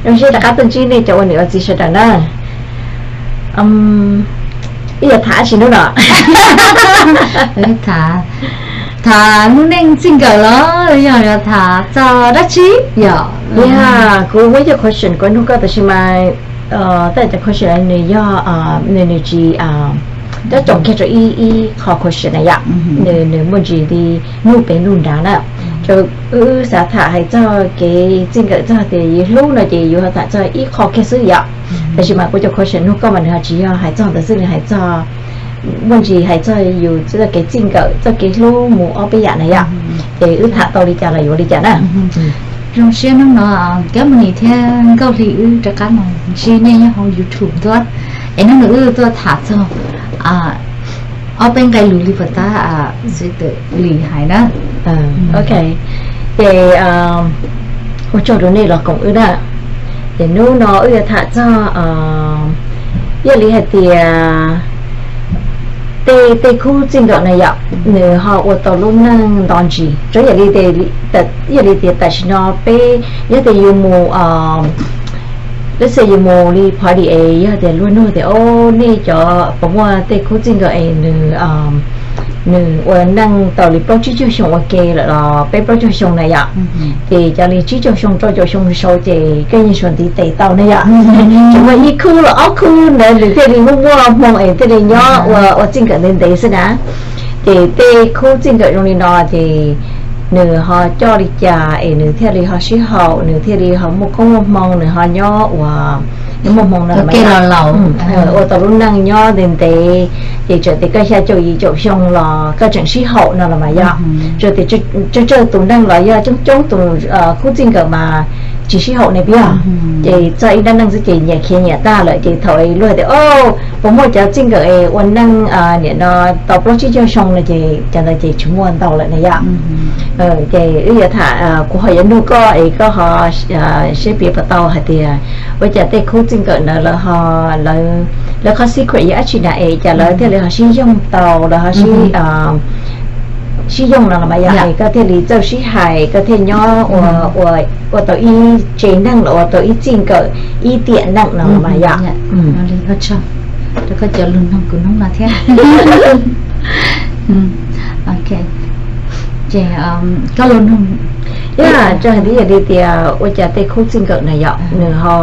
Zoo siab rov qab tuaj ntsib nej cov ua niam ua txiv sawv daws na. Ib yam tham tsis hnub no, tham, tham lub neej txij nkawm los yog yuav tham txog dab tsi? Yog, kuv muab cov question kuv nug koj tab sis mas tej cov question nws yog, nws nws tsis nyob tsoom kiag rau ib ib qho question na yom. Nws nws muaj ntsis li nug pem nug nrad na. Rau wb xav tham hais txog kev txij nkawm txog tias yus hlub no ces yus ho tham txog ib qho kiag xwb yom. Tab sis mas kuv cov question nug koj mas nws ho tsis yog hais txog ntawd xwb, nws hais txog, muaj ntsis hais txog yus txoj kev txij nkawm, txoj kev hlub mus ob peb yam na yom. Ces wb tham tau li cas los yuav li cas na. Zoo siab hnub no Kab Mus Nis thiab Nkauj Hli wb rov qab los ntsib nej nyob hauv YouTube ntua, es hnub no wb tuaj tham txog ob peb nqe lus li puas tab xwv tawm li hais na. Ok, ces ua tsaug rau nej los koom wb na. Ces hnub no wb yuav tham txog, yog li hais tias tej tej khub txij nkawm na yom, nws ho ua tau lub neej nto ntsis, tsuas yog li, yog li tias tam sim no peb, yog tias yus mus, let's say yus mus li party es yog tias luag nug tias, o, nej cov puas muaj tej khub txij nkawm es nws nws ua neej tau li plaub tsib caug xyoo ua ke lawm los peb plaub caug xyoo na yom. Ces cov li tsib caug xyoo rau caum xyoo sau ces koj yeej suav ntiv tes tau na yom. Tsuas muaj ib khub los ob khub ntawd nws thiaj li muaj muaj hmoo es thiaj li nyob ua ua txij nkawm ntev ntev xwb na. Ces tej khub txij nkawm zoo li no ces nws ho coj li cas es nws thiaj li ho sib haum, nws thiaj li ho muaj koob muaj hmoo, nws ho nyob ua, nyob muaj hmoo no ua tau lub neej nyob ntev ntev. Ces txawm tias koj xya caum yim caum xyoo los koj tseem sib haum no los mas yog, txawm tias tsawg tsawg tus neeg los yog coob coob tus khub txij nkawm mas tsis sib haum ne yog. Ces txog ib nrab neej xwb ces nyias khiav nyias tag lawm ces thaum luag tias, o, puas muaj cov txij nkawm es ua neej nim no tau plaub tsib caug xyoo no ces cov ntawd ces tsis muaj ntau lawm na yom. Ces wb yuav tham, kuv ho yuav nug koj es koj ho seb piav puas tau hais tias ua cas tej khub txij nkawm ntawd lawv ho, lawv qhov secret yog dab tsi na es cas lawv thiaj li ho sib yoog tau, lawv ho sib, sib yoog no los mas yog es koj thiaj li txawj sib hais, koj thiaj nyob ua, ua tau ib tsev neeg los ua tau ib txij nkawm, ib tiam neej no los mas yom. Rau koj cov lus nug kuv hnub no thiab. Ces koj lus nug, yog hais tias ua cas tej khub txij nkawm na yom nws ho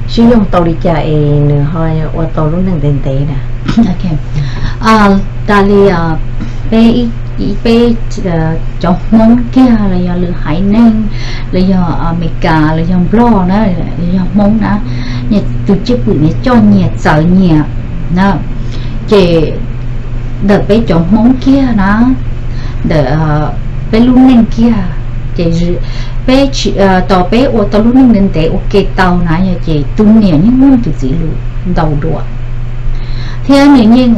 sib yoog tau li cas es nws ho ua tau lub neej ntev ntev na. Tas li peb, peb cov Hmoob kiag los yog lwm haiv neeg los yog Amelikas los yog Nplog na, los yog Hmoob na, nyias tus cwj pwm nyias coj nyias txawv nyias na. Ces ntawm peb cov Hmoob kiag na, ntawm peb lub neej kiag, ces peb, tos peb ua tau lub neej ntev ntev ua ke tau na yog ces tus niam yeej muaj tus txiv lus ntau dua, thiab nws yeej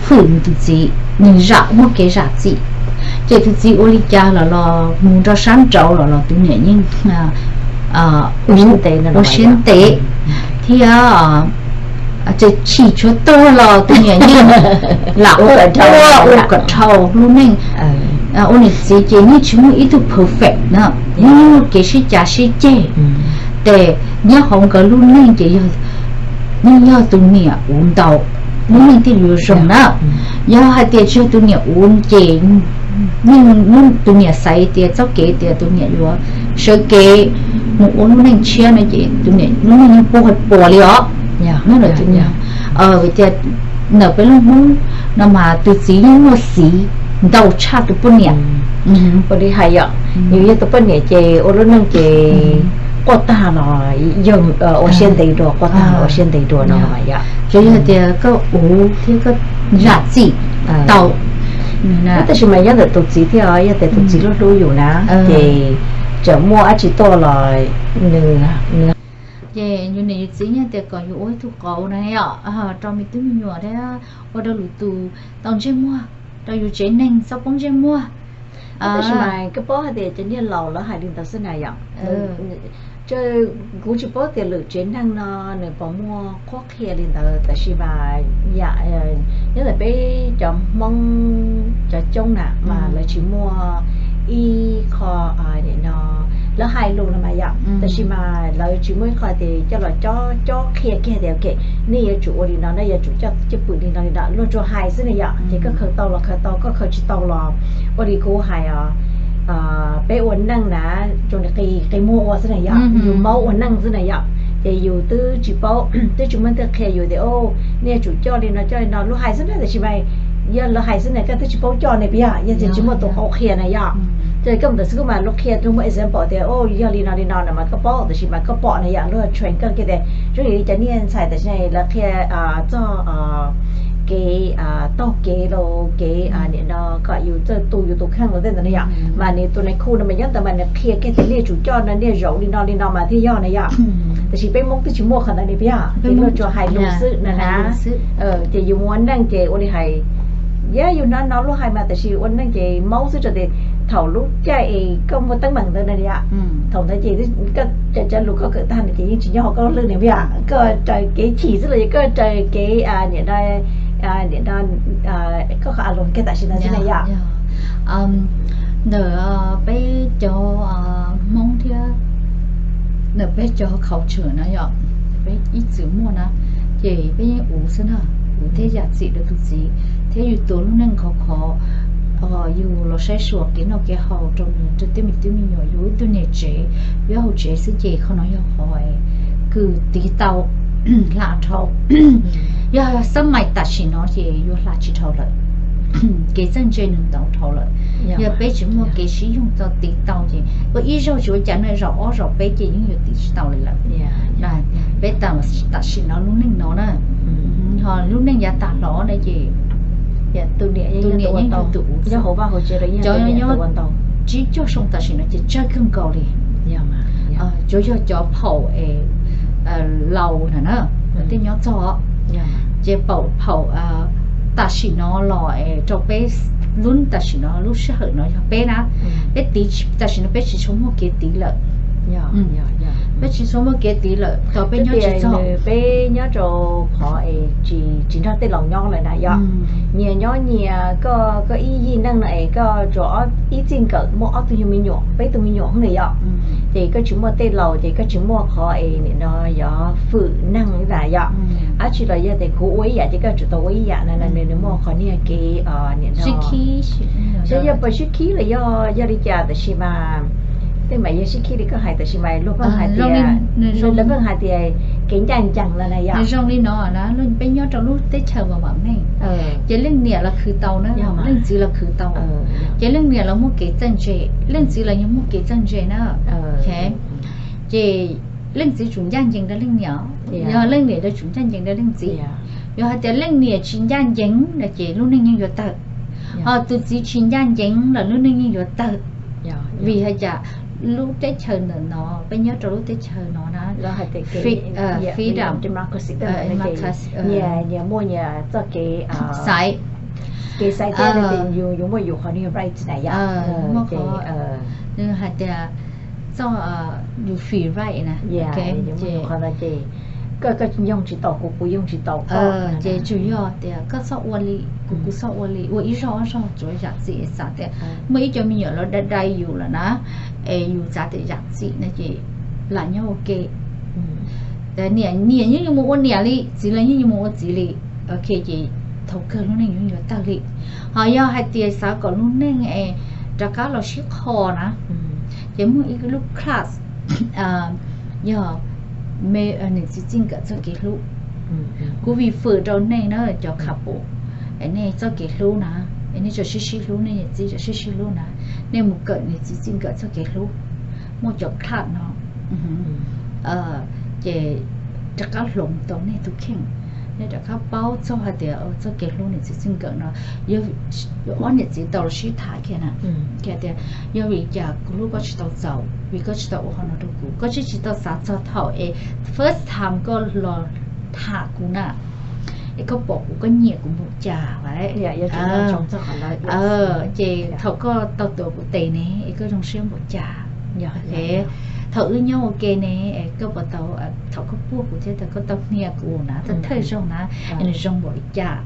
hwm nws tus txiv, nws zam muaj kev zam txim. Ces tus txiv ua li cas los los mus nrog sab nraud los los tus niam yeej ua siab ntev thiab tseem chim tshuav tuag los tus niam yeej lam ua ua kom dhau lub neej. Ua niam txiv ces yeej tsis muaj ib tug perfect na, yeej muaj kev sib cav sib ceg. Ces nyob hauv nkawd lub neej ces yeej yog tus niam uv ntau, lub neej thiaj li yuav zoo na. Yog hais tias tsis yog tus niam uv ces yeej, tus niam xaiv tias txoj kev tias tus niam yuav sawv kev mus ua lub neej tshiab no ces tus niam lub neej yeej puas puas li os. Vim tias ntawm peb lub Hmoob no mas tus txiv yeej muaj xiv ntau tshaj tus poj niam. Ua li hais yom, yus yog tus poj niam ces ua lub neej ces quaj tag los yog ua siab ntev dua, quaj tag los ua siab ntev dua no yom. Tsuas yog tias koj uv thiab koj zam txim tau. Tab sis mas nyob ntawm tus txiv thiab, yog tias tus txiv hlub hlub yus na ces txawm muaj dab tsi tuaj los nws, nws Ces yus niam yus txiv nyiaj tias kom yus ua ib tug qauv na yom, rau me tub me nyuam thiab ua rau lwm tus tau ntsej muag, rau yus tsev neeg txhob poob ntsej muag. Tab sis mas koj paub hais tias cov niag laus lawv hais li ntawd xwb na yom. Kuv tsis paub tias lwm tsev neeg no nws puas muaj qhuab qhia li ntawd, tab sis mas yam nyob ntawm peb cov Hmoob cov coob na mas lawv tsis muaj ib qho no, Lawv hais lus no mas yom, tab sis mas lawv tsis muaj ib qho tias coj los cob cob qhia kiag tias, ok, nej yuav tsum ua li no, nej yuav tsum coj cwj pwm li no li no, luag tsuas hais xwb na yom. Ces koj khaws tau los khaws tau, koj khaws tsis tau los ua li kuv hais os, peb ua neej na, zoo li qi qi muag ua xwb na yom, yus maub ua neej xwb na yom. Ces yus twb tsis paub, twb tsis muaj leej twg qhia yus tias, o, nej yuav tsum coj li no coj li no, luag hais xwb na, tab sis mas yog lawv hais xwb na, koj twb tsis paub coj ne puas yog, yog tias tsis muaj tus qauv qhia na yom. Ces koj mus ntawm xwb kuj mas luag qhia, luag muaj example tias, o, yog li no li no no mas koj paub, tab sis mas koj pom na yom, luag train koj kiag tias, zoo li cov niag ntxhais tam sim no lawv qhia txog kev taug kev los kev nim no kom yus txawj tu yus tus kheej los tej ntawd na yom. Mas nws tus nai khu no mas nyob ntawd mas nws qhia kiag tias nej yuav tsum coj no, nej yuav zaum li no li no mas thiaj yog na yom. Tab sis peb Hmoob twb tsis muaj qhov ntawd ne puas yog, ces luag tsuas hais lus xwb na na. Ces yus mus ua neej ces ua li hais, yog yus hnov hnov luag hais mas tab sis ua neej ces maub xwb rau tias thaum lub caij es koj muaj teeb meem ntawd na yom, thaum ntawd ces koj cov lus koj kawm tag no ces yeej tsis nyob hauv koj lub lwj ne puas yog, koj raws kev chim xwb los yog koj raws kev nim no, nim no koj qhov a lus kiag tam sim no xwb na yom. Ntawm peb cov Hmoob thiab ntawm peb cov culture na yom, peb ib txwm muaj na, ces peb yeej uv xwb na, uv thiab yam txim rau tus txiv, thiab yus tus lub neej khov kho, yus los saib xyuas kev noj kev haus rau nws, rau tej me tub me nyuam, yus ib tug niam tsev, yus hauv tsev xwb ces qhov no yog qhov kws tiv tau hla dhau. Yog xab mais tam sim no ces yuav hla tsis dhau lawm. Kev txawj ntse nws ntau dhau lawm. Yog peb tsis muaj kev sib yoog txo tiv tau ces ua ib zaug tsis ua cas na, zaum ob zaum peb ces yeej yuav tiv tsis tau li lawm. Peb tam sim no lub neej no na, ho lub neej yav tag los na ces tus niam yeej yog tus uv, cov nyob tsib caug xyoo tam sim no ces tsawg kawg nkaus li. Tsuas yog cov phaum laus na na, tej nyob txog, ces phaum, phaum tam sim no los rau peb lub, tam sim no lub sij hawm no yog peb na, peb tiv, tam sim no peb tsis tshua muaj kev tiv lawm. Peb tsis tshua muaj kev tiv lawm, tau peb nyob tsis txog. Peb nyob rau qhov es tsis nrog tej laus nyob lawm na yom. Nyias nyob nyias, koj, koj ib yig neej no es koj tsuas ib txij nkawm muaj ob tug me nyuam, peb tug me nyuam xwb na yom. Ces koj tsis muaj tej laus ces koj tsis muaj qhov es nim no yog fwm neeg na yom. Dab tsi los yog tias kuv ua ib yam ces koj tsum tau ua ib yam na, nws muaj qhov niag kev nim no, xyov yog puas sib khib los yog, yog li cas tab sis mas tej mam yog sib khib li koj hais tab sis mas luag pheej hais tias, luag pheej hais tias kev ncaj ncees no na yom. Zoo li no na, peb nyob rau lub teb chaws vam meej, ces leej niam los khwv tau na, leej txiv los khwv tau. Ces leej niam los muaj kev txawj ntse, leej txiv los yeej muaj kev txawj ntse na. Ces leej txiv tsum ncaj ncees rau leej niam, yog leej niam los tsum ncaj ncees rau leej txiv. Yog hais tias leej niam tsis ncaj ncees no ces lub neej yeej yuav tawg, ho tus txiv tsis ncaj ncees los lub neej yeej yuav tawg. Vim hais cas lub teb chaws ntawm no, peb nyob rau lub teb chaws no na, freedom, nyias muaj nyias txoj kev xaiv, kev xaiv thiab yus muaj yus qhov niag right na yom. Hais tias txoj, yus free right na, yus muaj yus qhov no ces koj, koj yoog tsis tau kuv, kuv yoog tsis tau koj, ces tsuas yog tias koj txhob ua li kuv, kuv txhob ua li, ua ib zaug ob zaug tsuav yam txim. Xav tias muaj ib co me nyuam los dai dai yus lawm na, es yus xav tias yam txim no ces lam nyob ua ke. Niam, niam yeej yuav mus ua niam li, txiv los yeej yuav mus ua txiv li. Ok, ces thaum kawg lub neej yeej yuav tawg li. Ho yog hais tias xav kom lub neej es rov qab los sib qho na, ces muaj ib lub class, yog niam txiv txij nkawm txoj kev hlub. Kuv vim fwm rau nej na cov couple, nej txoj kev hlub na, nej txawm sib sib hlub, nej niam txiv txawm sib sib hlub na, nej mus kawm niam txiv txij nkawm txoj kev hlub, muaj cov class no, ces rov qab hloov tau nej tus kheej. Nej rov qab paub txog hais tias txoj kev hlub niam txiv txij nkawm no, yog ob niam txiv tau los sib tham kiag na, tias yog vim li cas kuv hlub koj tsis tau txaus, vim koj tsis tau ua qhov no rau kuv, koj tsis, tsis tau xav txog thaum es first time koj los tham kuv na, es koj pom kuv koj nyiam kuv npaum cas lawm. Ces thaum koj tau tuav kuv tes ne, es koj zoo siab npaum cas. Thaum wb nyob ua ke ne, es koj puas tau, thaum koj puag kuv thiab thaum koj tau hnia kuv na, thawj thawj zaug na, es nws zoo npaum li cas.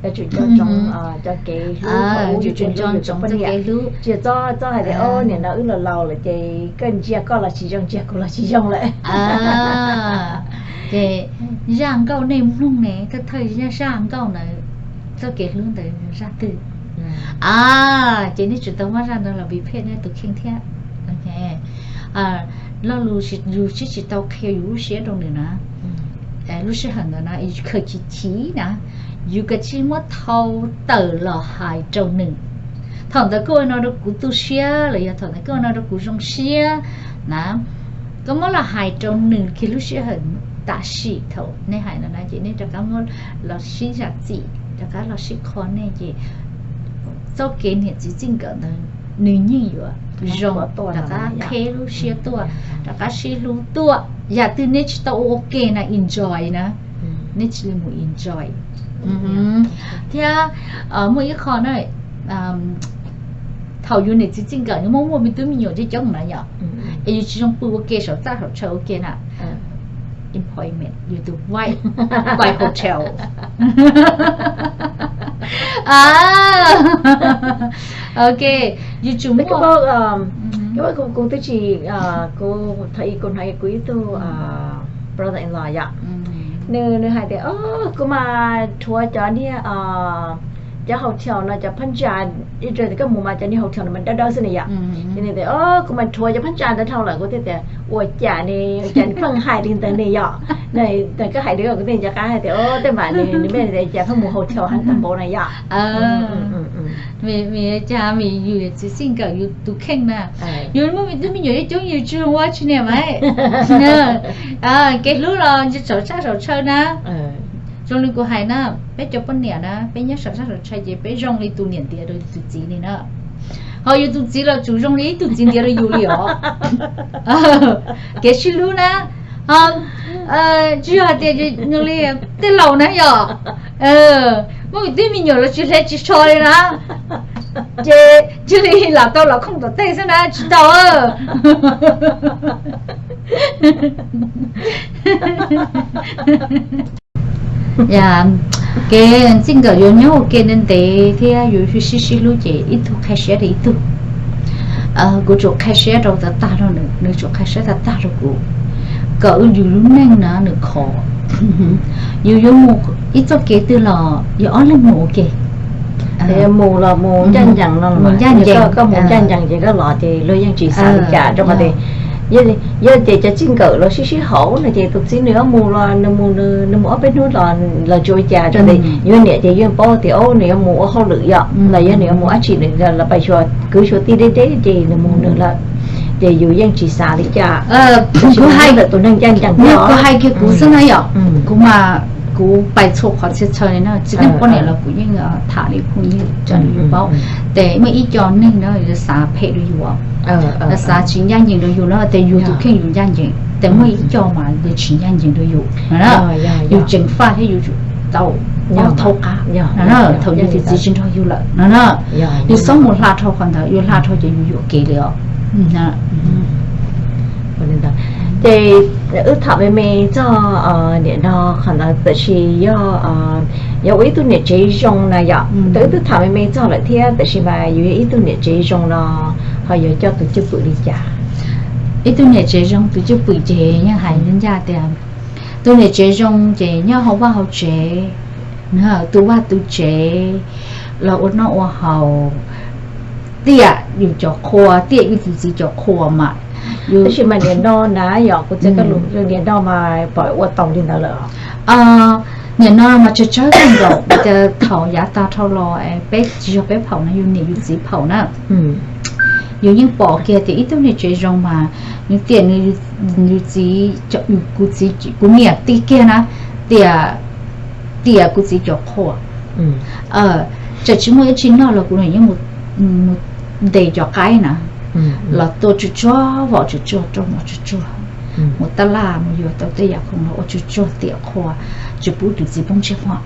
Yuav tsum nco ntsoov cov kev hlub, yuav tsum nco ntsoov cov kev hlub. Tsis txhob hais tias, o, nim no wb los laus lawm ces koj ntsia koj los tsis zoo, ntsia kuv los tsis zoo lawm. Ces zaj nkauj nej mloog ne, thawj thawj zaj nkauj ntawd, txoj kev hlub ntawd zaj twg? A, ces nej tsum tau muab zaj ntawd los bi phej nej tus kheej thiab. Lo lus yus siv tsis tau qhia yus lub siab rau nws na, lub sij hawm ntawd na, khaws chim chim na, yus kav tsij muab thau tawm los hais rau nws. Thaum ntawd koj ua no rau kuv tu siab los yog thaum ntawd koj ua no rau kuv zoo siab na, koj muab los hais rau nws kiag lub sij hawm tam sim thaum nej hais no na, ces nej rov qab muab los sib zam txim, rov qab los sib qho nej ces txoj kev niam txiv txij nkawm ntawd nws yeej yuav zoo, rov qab qheb lub siab tuaj, rov qab sib hlub tuaj. Yam twg nej tsis tau ua ua ke na, enjoy na, nej cia li mus enjoy. Thiab muaj ib qho na, thaum yus niam txiv txij nkawm yus muaj muaj me tub me nyuam coob coob na yom, es yus tsis zoo pw ua ke saum txaj saum chaw ua ke na, employment, yus tus vij, vij hotel. Ok, yus tsum muaj, kuv twb tsis, kuv thaum ub kuv hnov kuv ib tug brother-in-law yom, nws nws hais tias, o, kuv mas rhuav cov niag, cov hotel no cov phab ntsa, ib zaj koj mus mas cov niag hotel no mas dawb dawb xwb na yom. Ces nws tias, o, kuv mas rhuav cov phab ntsa ntawd dhau lawm. Kuv thiaj tias, ua cas ne, ua cas nws pheej hais li ntawd ne yom? Koj hais li kuv thiaj nco qab hais tias, o, tej npam nws, nws me tias cas pheej mus hotel heev tag npaum na yom. Vim cas vim yus niam txiv txij nkawm yus tus kheej na, yus muaj me tub me nyuam coob coob yus tsis zoo ua tsis niam mas. Kev hlub los saum txaj saum chaw na. Zoo li kuv hais na, peb cov poj niam na, peb nyob saum txaj saum chaw ces peb zoo li tus niam ntiav rau tus txiv li na. Ho yus tus txiv los tsuas zoo li ib tug txiv ntiav rau yus li os. Kev sib hlub na, tsis yog hais tias li tej laus na yom, muaj kwv tij me nyuam los tsis hle tsis so li na, ces cia li lam tau los khooj tom tej xwb na, tsis tau. Yog kev txij nkawm yuav nyob ua ke ntev ntev thiab yuav sib sib hlub ces ib tug qhia siab rau ib tug. Kuv tsum qhia siab rau tag tag rau nws, nws tsum qhia siab tag tag rau kuv, kom yus lub neej na nws khov. Yus yuav mus ib txoj kev twg los yog ob leeg mus ua ke. Mus los mus ncaj ncees no, mus ncaj ncees, koj mus ncaj ncees ces koj los ces luag yeej tsis xav li cas rau qhov tias yog tias cov txij nkawm los sib sib haum no ces tus txiv nws yuav mus los nws mus, nws mus ob peb hnub los tsis ua cas rau tias yuav niam ces yeej paub tias nws yuav mus ua hauj lwm yom, los yog nws yuav mus dab tsi, nws los pais xyuas kwv xyuas tij deb deb ces nws mus nws lawm, ces yus yeej tsis xav li cas. Kuv hais ntawm tus neeg ncaj ncees, kuv hais kiag kuv xwb na yom, kuv mas kuv pais txhua qhov txhia chaw li na, txiv neej poj niam los kuv yeej tham li phooj ywg raws li yus paub. Ces muaj ib co neeg na yuav xav phem rau yus, yuav xav tsis ncaj ncees rau yus na, ces yus tus kheej yus ncaj ncees, ces muaj ib co mas yus tsis ncaj ncees rau yus na, yus tseem faj thiab yus tau thoob qab. Thaum yus tus txiv tsis nrog yus lawm no na, yus txhob mus hla dhau qhov ntawd, yus hla dhau ces yus yuam kev li os. Ces wb tham me me txog niam no qhov ntawd tab sis yog, yog ua ib tug niam tsev zoo na yom, wb twb tham me me txog lawm thiab tab sis mas yus yog ib tug niam tsev zoo no ho yuav coj tus cwj pwm li cas? Ib tug niam tsev zoo tus cwj pwm ces yeej hais ncaj tias tus niam tsev zoo ces nyob hauv vaj hauv tsev, tu vaj tu tsev, los ua noj ua haus, tiam yus cov qhua, tiam yus tus txiv cov qhua mas. Tab sis mas niam no na yom, kuv txiv niam no mas pom ua tau li ntawd lawm. Niam no mas tsawg tsawg kawg nkaus, tias thaum yav tag dhau los peb tsis yog peb phaum na, yus niam yus txiv phaum na. Yus yeej pom kiag tias ib tug niam tsev zoo mas nws tiam nws txiv, kuv txiv, kuv niam ti kiag na, tiam, tiam kuv txiv cov qhua. Txawm tsis muaj ib tsi noj los kuv niam yeej mus ntes cov qaib na, los tua tsuj tsuag, vom tsuj tsuag, rau mov tsuj tsuag, mus tab laj mus yuav tau tej yam khoom los ua tsuj tsuag tiam qhua, tsis pub tus txiv poob ntsej muag.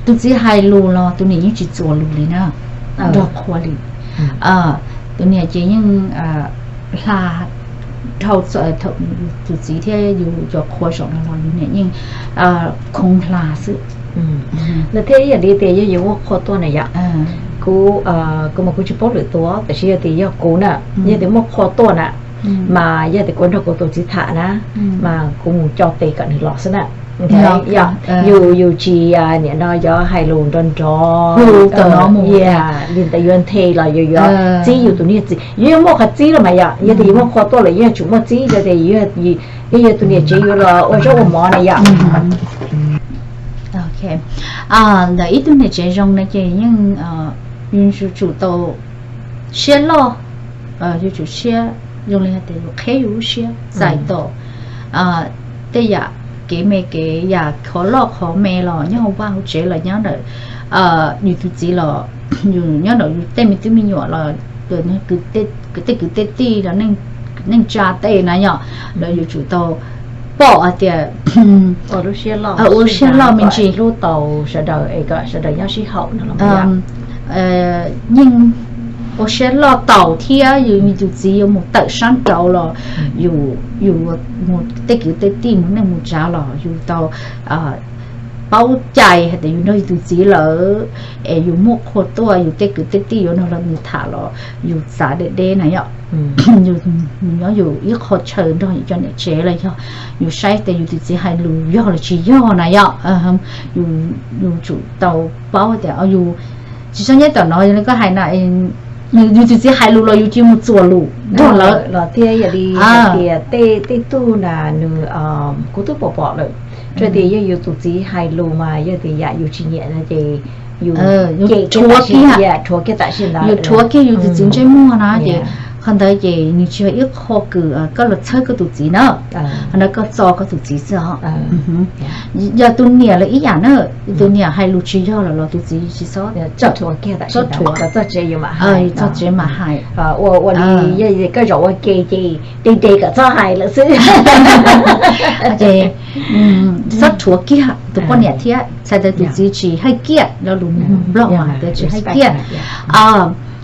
Tus txiv hais lus los tus niam yeej tsis txuas lus li na, nrog qhua li. Tus niam ces yeej hla dhau Thaum tus txiv thiab yus cov qhua zaum no los yus niam yeej khoov hla xwb. Lawv thiaj ib yam li tias yog yus muaj qhua tuaj na yom. Kuv, kuv mas kuv tsis paub lwm tus, tab sis yog tias yog kuv na, yog tias muaj qhua tuaj na, mas yog tias kuv nrog kuv tus txiv tham na, mas kuv mus co tes kom nws los xwb na. Yus, yus tsis, nim no yuav hais lus nrov nrov, li ntawd yuav nthe los yus yuav txib yus tus niag txiv, yus yuav muaj qhov txib los mas yom, yog tias yus muaj qhua tuaj lawm yus yuav tsum muaj txib, yog tias yus yog tus niam tsev yuav los ua zaub ua mov na yom. Ntawm ib tug niam tsev zoo na ces yeej yus yuav tsum tau siab loj, yuav tsum siab zoo li hais tias yus qheb yus lub siab txais tau tej yam kev me kev yam qhov loj qhov me los nyob hauv vaj hauv tsev los nyob ntawm yus tus txiv los yus nyob ntawm yus tej me tub me nyuam los tej kwv tej tij los neej tsa tej na yom, los yus tsum tau pom hais tias ua lub siab loj me ntsis, hlub tau sawv daws es kom sawv daws nyob sib haum no los yeej ua siab loj tau thiab yus tus txiv yuav mus tawm sab nraud los yus, yus mus tej kwv tej tij mus neej mus tsav los yus tau paub cai hais tias yus nrog yus tus txiv lawm es yus muaj qhua tuaj yus tej kwv tej tij yuav nrog lawv mus tham los yus txav deb deb na yom. Yus nyob yus ib qho chaw nrog yus cov niam tsev los yog yus saib tias yus tus txiv hais lus yog los tsis yog na yom. Yus tsum tau paub tias yus tsis txhob nyob tom no li koj hais na, yus tus txiv hais lus los yus cia mus txuas lus nrog lawv los thiab yog li hais tias tej tug na nws, kuv twb pom pom lawm, rau tias yog yus tus txiv hais lus mas yog tias yam yus tsis nyiam no ces yus rhuav kiag, rhuav kiag tam sim ntawd, yus rhuav kiag yus tus txiv ntsej muag na ces qhov ntawd ces nws tsis yog ib qho kws koj los txhawb koj tus txiv na, qhov ntawd koj txo koj tus txiv xwb os. Yog tus niam lawv ib yam na, tus niam hais lus tsis yog lawm los tus txiv tsis txhob, txhob rhuav, txog tsev mam hais, ua ua li koj zaum ua ke ces nres nres kom txhob hais lawm xwb. Ces txhob rhuav kiag tus poj niam thiab, txhais tias tus txiv tsis hais kiag lo lus Nplog mas tias tsis hais kiag,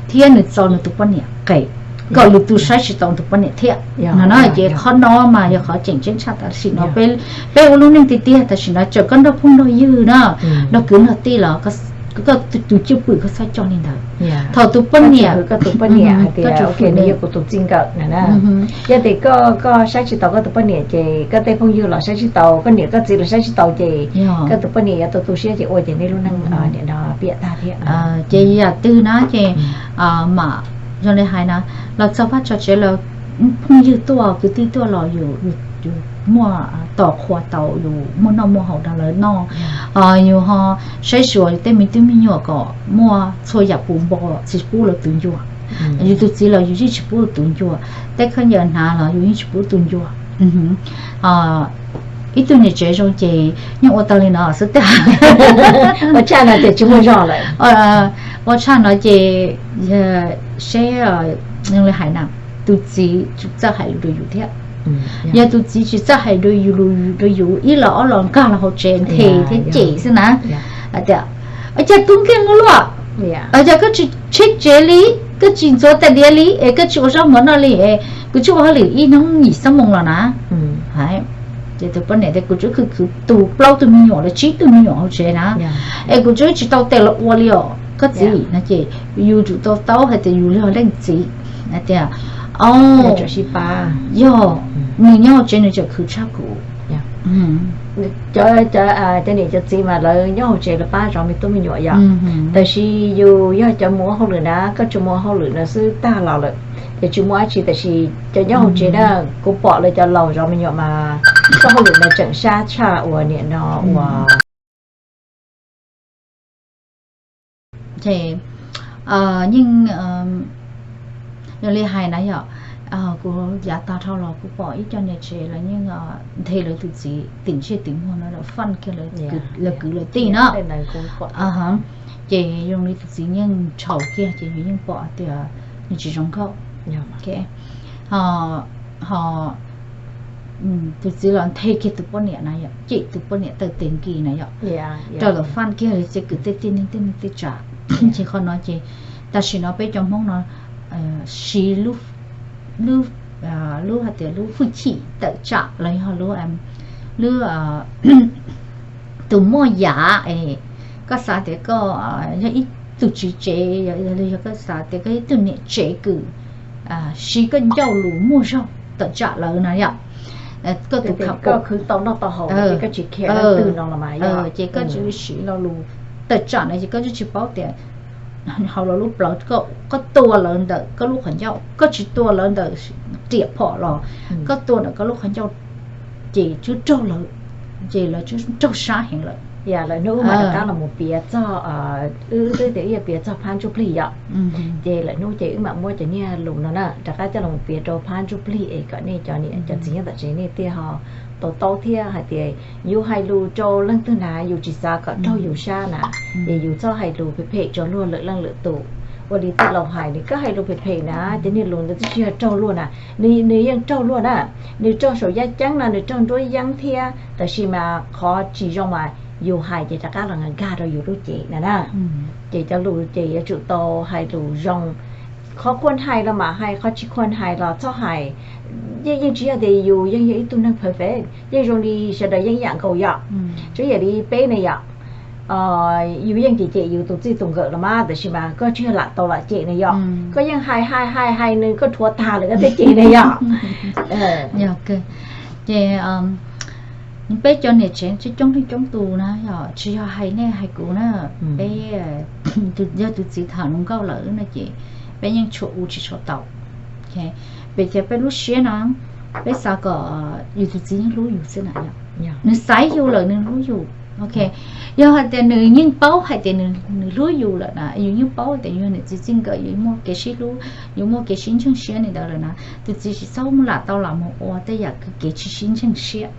thiab nws txo nws tus poj niam qes, kom lwm tus saib tsis taus tus poj niam thiab no na. Ces qhov no mas yog qhov tseem ceeb tshaj tam sim no, peb ua lub neej tiag tiag tam sim no txawm koj nrog phooj nrog ywg na, nrog kwv nrog tij los koj tus cwj pwm koj txhob coj li ntawd. Thaum tus poj niam, koj tus poj niam hais tias ok nws yog kuv tus txij nkawm na, yog tias koj, koj saib tsis taus koj tus poj niam ces koj tej phooj ywg los saib tsis taus, koj niam koj txiv los saib tsis taus ces koj tus poj niam yuav tu tu siab ces ua ces nej lub neej nim no piam tag thiab. Ces yam twg na ces mam zoo li hais na, los txog pab tso tsev los phooj ywg tuaj kwv tij tuaj los yus muaj tos qhua tau, yus muaj noj muaj haus rau lawv noj, yus ho saib xyuas yus tej me tub me nyuam kom muaj txhua yam puv npo, tsis pub lawv tus ncua. Yus tus txiv los yus yeej tsis pub tus ncua, tej khaub ncaws hnav los yus yeej tsis pub tus ncua. Ib tug niam tsev zoo ces yeej ua tau li no xwb tag. Ua tshaj no ces tsis muaj zog lawm. Ua tshaj no ces seb, zoo li hais na, tus txiv tsum txawj hais lus rau yus thiab. Yog tus txiv tsis txawj hais lus rau yus ib los ob los nkag los hauv tsev nthe thiab cem xwb na, hais tias, cas tub nkeeg ua luaj, cas koj tsis tshaib tsev li, koj tsis ntxuav tais diav li es koj tsis ua zaub mov noj li, kuv tsis ua hauj lwm ib hnub yim xuab moos los na. Ces tus poj niam tias kuv tsuas khwv khwv tu plaub tug me nyuam los tsib tug me nyuam hauv tsev na, es kuv tsuas tsis tau tes los ua li os koj txiv no ces yus tsum tau taub hais tias yus yog leej txiv hais tias, o, yog nws nyob hauv tsev nws tseem khwv tshaj kuv. Cov, cov niam cov txiv mas lawv nyob hauv tsev lawv pab zov me tub me nyuam yom, tab sis yus yog cov mus ua hauj lwm na, koj tsuas mus ua hauj lwm no xwb tag los lawm ces tsis muaj dab tsi, tab sis cov nyob hauv tsev na, kuv pom lawv cov laus zov me nyuam mas txoj hauj lwm no tseem sab tshaj uas nim no uas Ces yeej, yog li hais na yom, kuv yav tag dhau los kuv pom ib co niam tsev lawv yeej nthe lawv tus txiv tim ntsej tim muag no lawv faj kiag lawv kwv lawv tij na. Ces zoo li tus txiv yeej ntshaus kiag ces yus yeej pom tias nws tsis zoo nkauj. Ho tus txiv los nthe kiag tus poj niam na yom, cem tus poj niam taw tes nkis na yom, rau lawv faj kiag li ces kwv tej tij neej tej neej tej tsav. Ces qhov no ces tam sim no peb cov Hmoob no siv lub lub hais tias lub hwj chim tawm tsam los yog lub, lub tus muaj yam es koj xav tias koj yog ib tug tswv tsev, yog koj xav tias koj ib tug niam tsev kws siv koj ncauj lus muaj zog tawm tsam lawv no yom, koj tus kha koj khwv tau noj tau haus, koj tsis khiav leej twg no los mas, ces koj tsis siv lo lus tawm tsam no ces koj twb tsis paub tias hauv lawv lub plawv, koj tua lawv ntawm koj lub qhov ncauj, koj tsis tua lawv ntawm riam phom los koj tua ntawm koj lub qhov ncauj, ces twb raug lawv, ces lawv twb raug sab heev lawm. Yog lawv hnub mas rov qab los mus piav txog, wb twb tias wb yuav piav txog phab ntsuj plig yom, ces lawv hnub ces wb mam muab cov niag lus no na rov qab coj los mus piav rau phab ntsuj plig es kom nej cov niam cov txiv nyob tom tsev nej thiaj ho to taub thiab hais tias yus hais lus rau leej twg na yus tsis xav kom raug yus sab na, ces yus txhob hais lus phem phem rau luag lwm leej lwm tus. Ua li tij laus hais nws, koj hais lus phem phem na ces niag lus ntawd twb tsis yog raug luag na, nws yeej raug luag na, nws raug saum yaj ceeb no nws raug nruab yeeb thiab, tab sis mas qhov tsis zoo mas yus hais ces rov qab los nkag rau yus lub cev na na. Ces cov lus ces yuav tsum tau hais lus zoo. Qhov khuam hais los mam hais, qhov tsis khuam hais los txhob hais. Yeej yeej tsis yog tias yus yeej yog ib tug neeg perfect, yeej zoo li sawv daws yeej ib yam nkaus yom. Tsuas yam li peb ne yom, yus yeej cem cem yus tus txij tus nkawm los mas tab sis mas koj tsis yog lam tau lam cem ne yom, koj yeej hais hais hais hais nws koj dhuav tag lawm koj thiaj cem ne yom. Yog, ces peb cov niam tsev coob leej coob tus na yog tsis yog hais nej hais kuv na, peb yog tus txiv tham hluas nkauj lawm no ces peb yeej tshuam u tsis tshua tau. Peb tias peb lub siab no, peb xav kom yus tus txiv yeej hlub yus xwb na yom. Nws xaiv yus lawm nws hlub yus, ok. Yog hais tias nws yeej paub hais tias nws hlub yus lawm na, yus yeej paub tias yus yog niam txiv txij nkawm yus muaj kev sib hlub, yus muaj kev sib ntseeg siab li ntawd lawm na, tus txiv tsis txhob lam tau lam mus ua tej yam kev tsis sib ntseeg siab.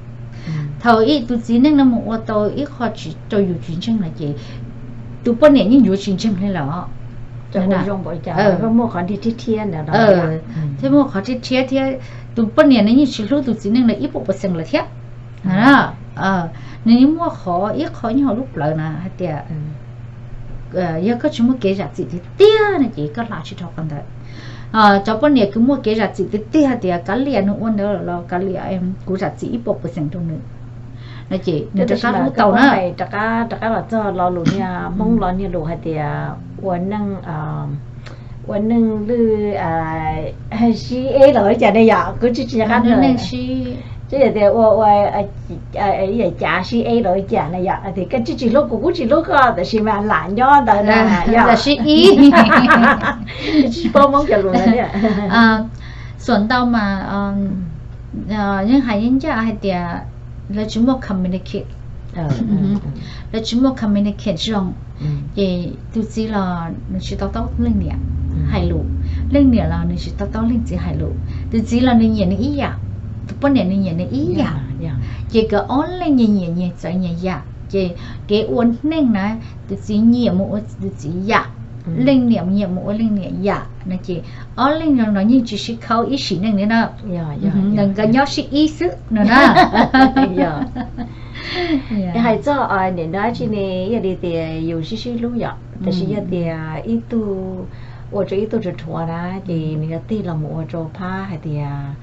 Thaum ib tus txiv neej no mus ua tau ib qho tsis rau yus tsis ntseeg no ces tus poj niam yeej yuav tsis ntseeg li lawm os. Thiab muaj qhov rhiab rhiab thiab, tus poj niam no yeej tsis hlub tus txiv neej no ib puas percent lawm thiab. Nws yeej muaj qhov ib qho nyob hauv lub plawv na hais tias yog koj tsis muaj kev zam txim tiag tiag no ces koj hla tsis dhau qhov ntawd. Cov poj niam kws muaj kev zam txim tiag tiag tias kav liam nws ua ntawd los kav liam, kuv zam txim ib puas percent rau nws no ces nws rov qab hlub tau na. Rov qab los txog lo lus niag Hmoob los niag lus hais tias ua neej, ua neej lwj sib eb los cas ne yom, kuv tsis tsis nyob qab neej sib, tsis yog tias ua ua cav sib eb los cas na yom, tias koj tsis tsis hlub kuv kuv tsis hlub koj tab sis mas lam nyob ntawd na yom, sib ib. Tsis paub Hmoob cov lus ntawd. Xuam ntau mas yeej hais yeej ncaj hais tias lawv tsis muaj communicate, lawv tsis muaj communicate zoo. Ces tus txiv los nws tsis to taub leej niam hais lus, leej niam los nws tsis to taub leej txiv hais lus. Tus txiv los nws nyiam nws ib yam, tus poj niam nws nyiam nws ib yam. Ces nkawd ob leeg nyias nyiam nyias txawv nyias yam, ces kev ua neej na, tus txiv nyiam mus ua tus txiv yam, leej niam nyiam mus ua leej niam yam no ces ob leeg no yeej tsis sib khaub ib sim neej li na. Nkawd nyob sib ib xwb no na. Hais txog nim no dab tsi ne, yog li tias yus sib sib hlub yom, tab sis yog tias ib tug ua rau ib tug rhuav rhuav na, ces nws yuav tig los mus ua rau phab hais tias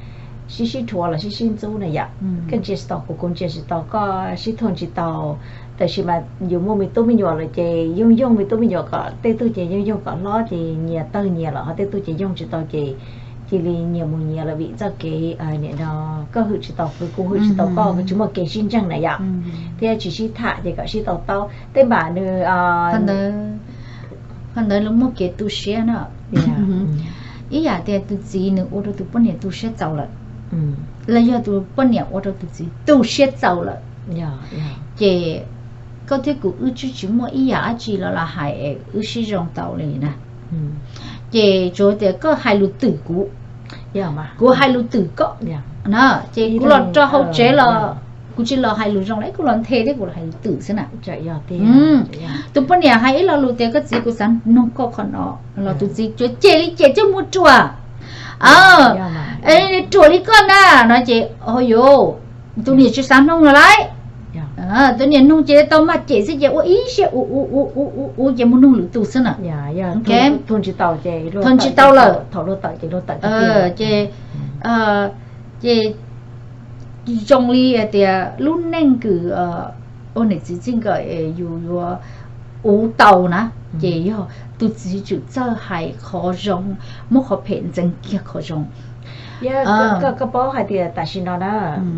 sib sib rhuav los sib sib ntxub na yom. Koj ntsia tsis tau kuv, kuv ntsia tsis tau koj, sib thuam tsis tau. Tab sis mas yus muaj me tub me nyuam lawm ces yoog yoog me tub me nyuam kom tej tug ces yoog yoog kom hlob ces nyias tawg nyias lawm, ho tej tug ces yoog tsis tau ces cia li nyias mus nyias lawm vim txoj kev nim no koj hwm tsis tau kuv, kuv hwm tsis tau koj, tsis muaj kev sib ntseeg na yom, thiab tsis sib tham ces kom sib to taub. Tej npam nws qhov ntawd lawv muaj kev tu siab na. Ib yam tias tus txiv nws ua rau tus poj niam tu siab txaus lawm, los yog tus poj niam ua rau tus txiv tu siab txaus lawm, ces koj thiab kuv wb twb tsis muaj ib yam dab tsi los los hais es wb sib zoo tau li na. Ces tsuas tias koj hais lus twm kuv, kuv hais lus twm koj na, ces kuv los rau hauv tsev los kuv tsis los hais lus zoo li, kuv los nthe thiab kuv los hais lus twm xwb na. Tus poj niam hais ib lo lus tias koj txiv kuv xav noog koj qhov no, los tus txiv cuav cem li cem coj mus ruam, ruam li koj na no ces ho yuav, tus niam tsis xav noog los lawm. Tus niam noog ces tau maj cem xwb ces ua ib siab ua ua ua ua ua ces mus noog lwm tus xwb na. Thov tsis tau lawm. Ces, ces zoo li hais tias lub neej kws ua niam txiv txij nkawm es yus yuav uv tau na, ces yog tus txiv tswm txawj hais qhov zoo, muab qhov phem ntxeev kiag qhov zoo. Koj paub hais tias tam sim no na,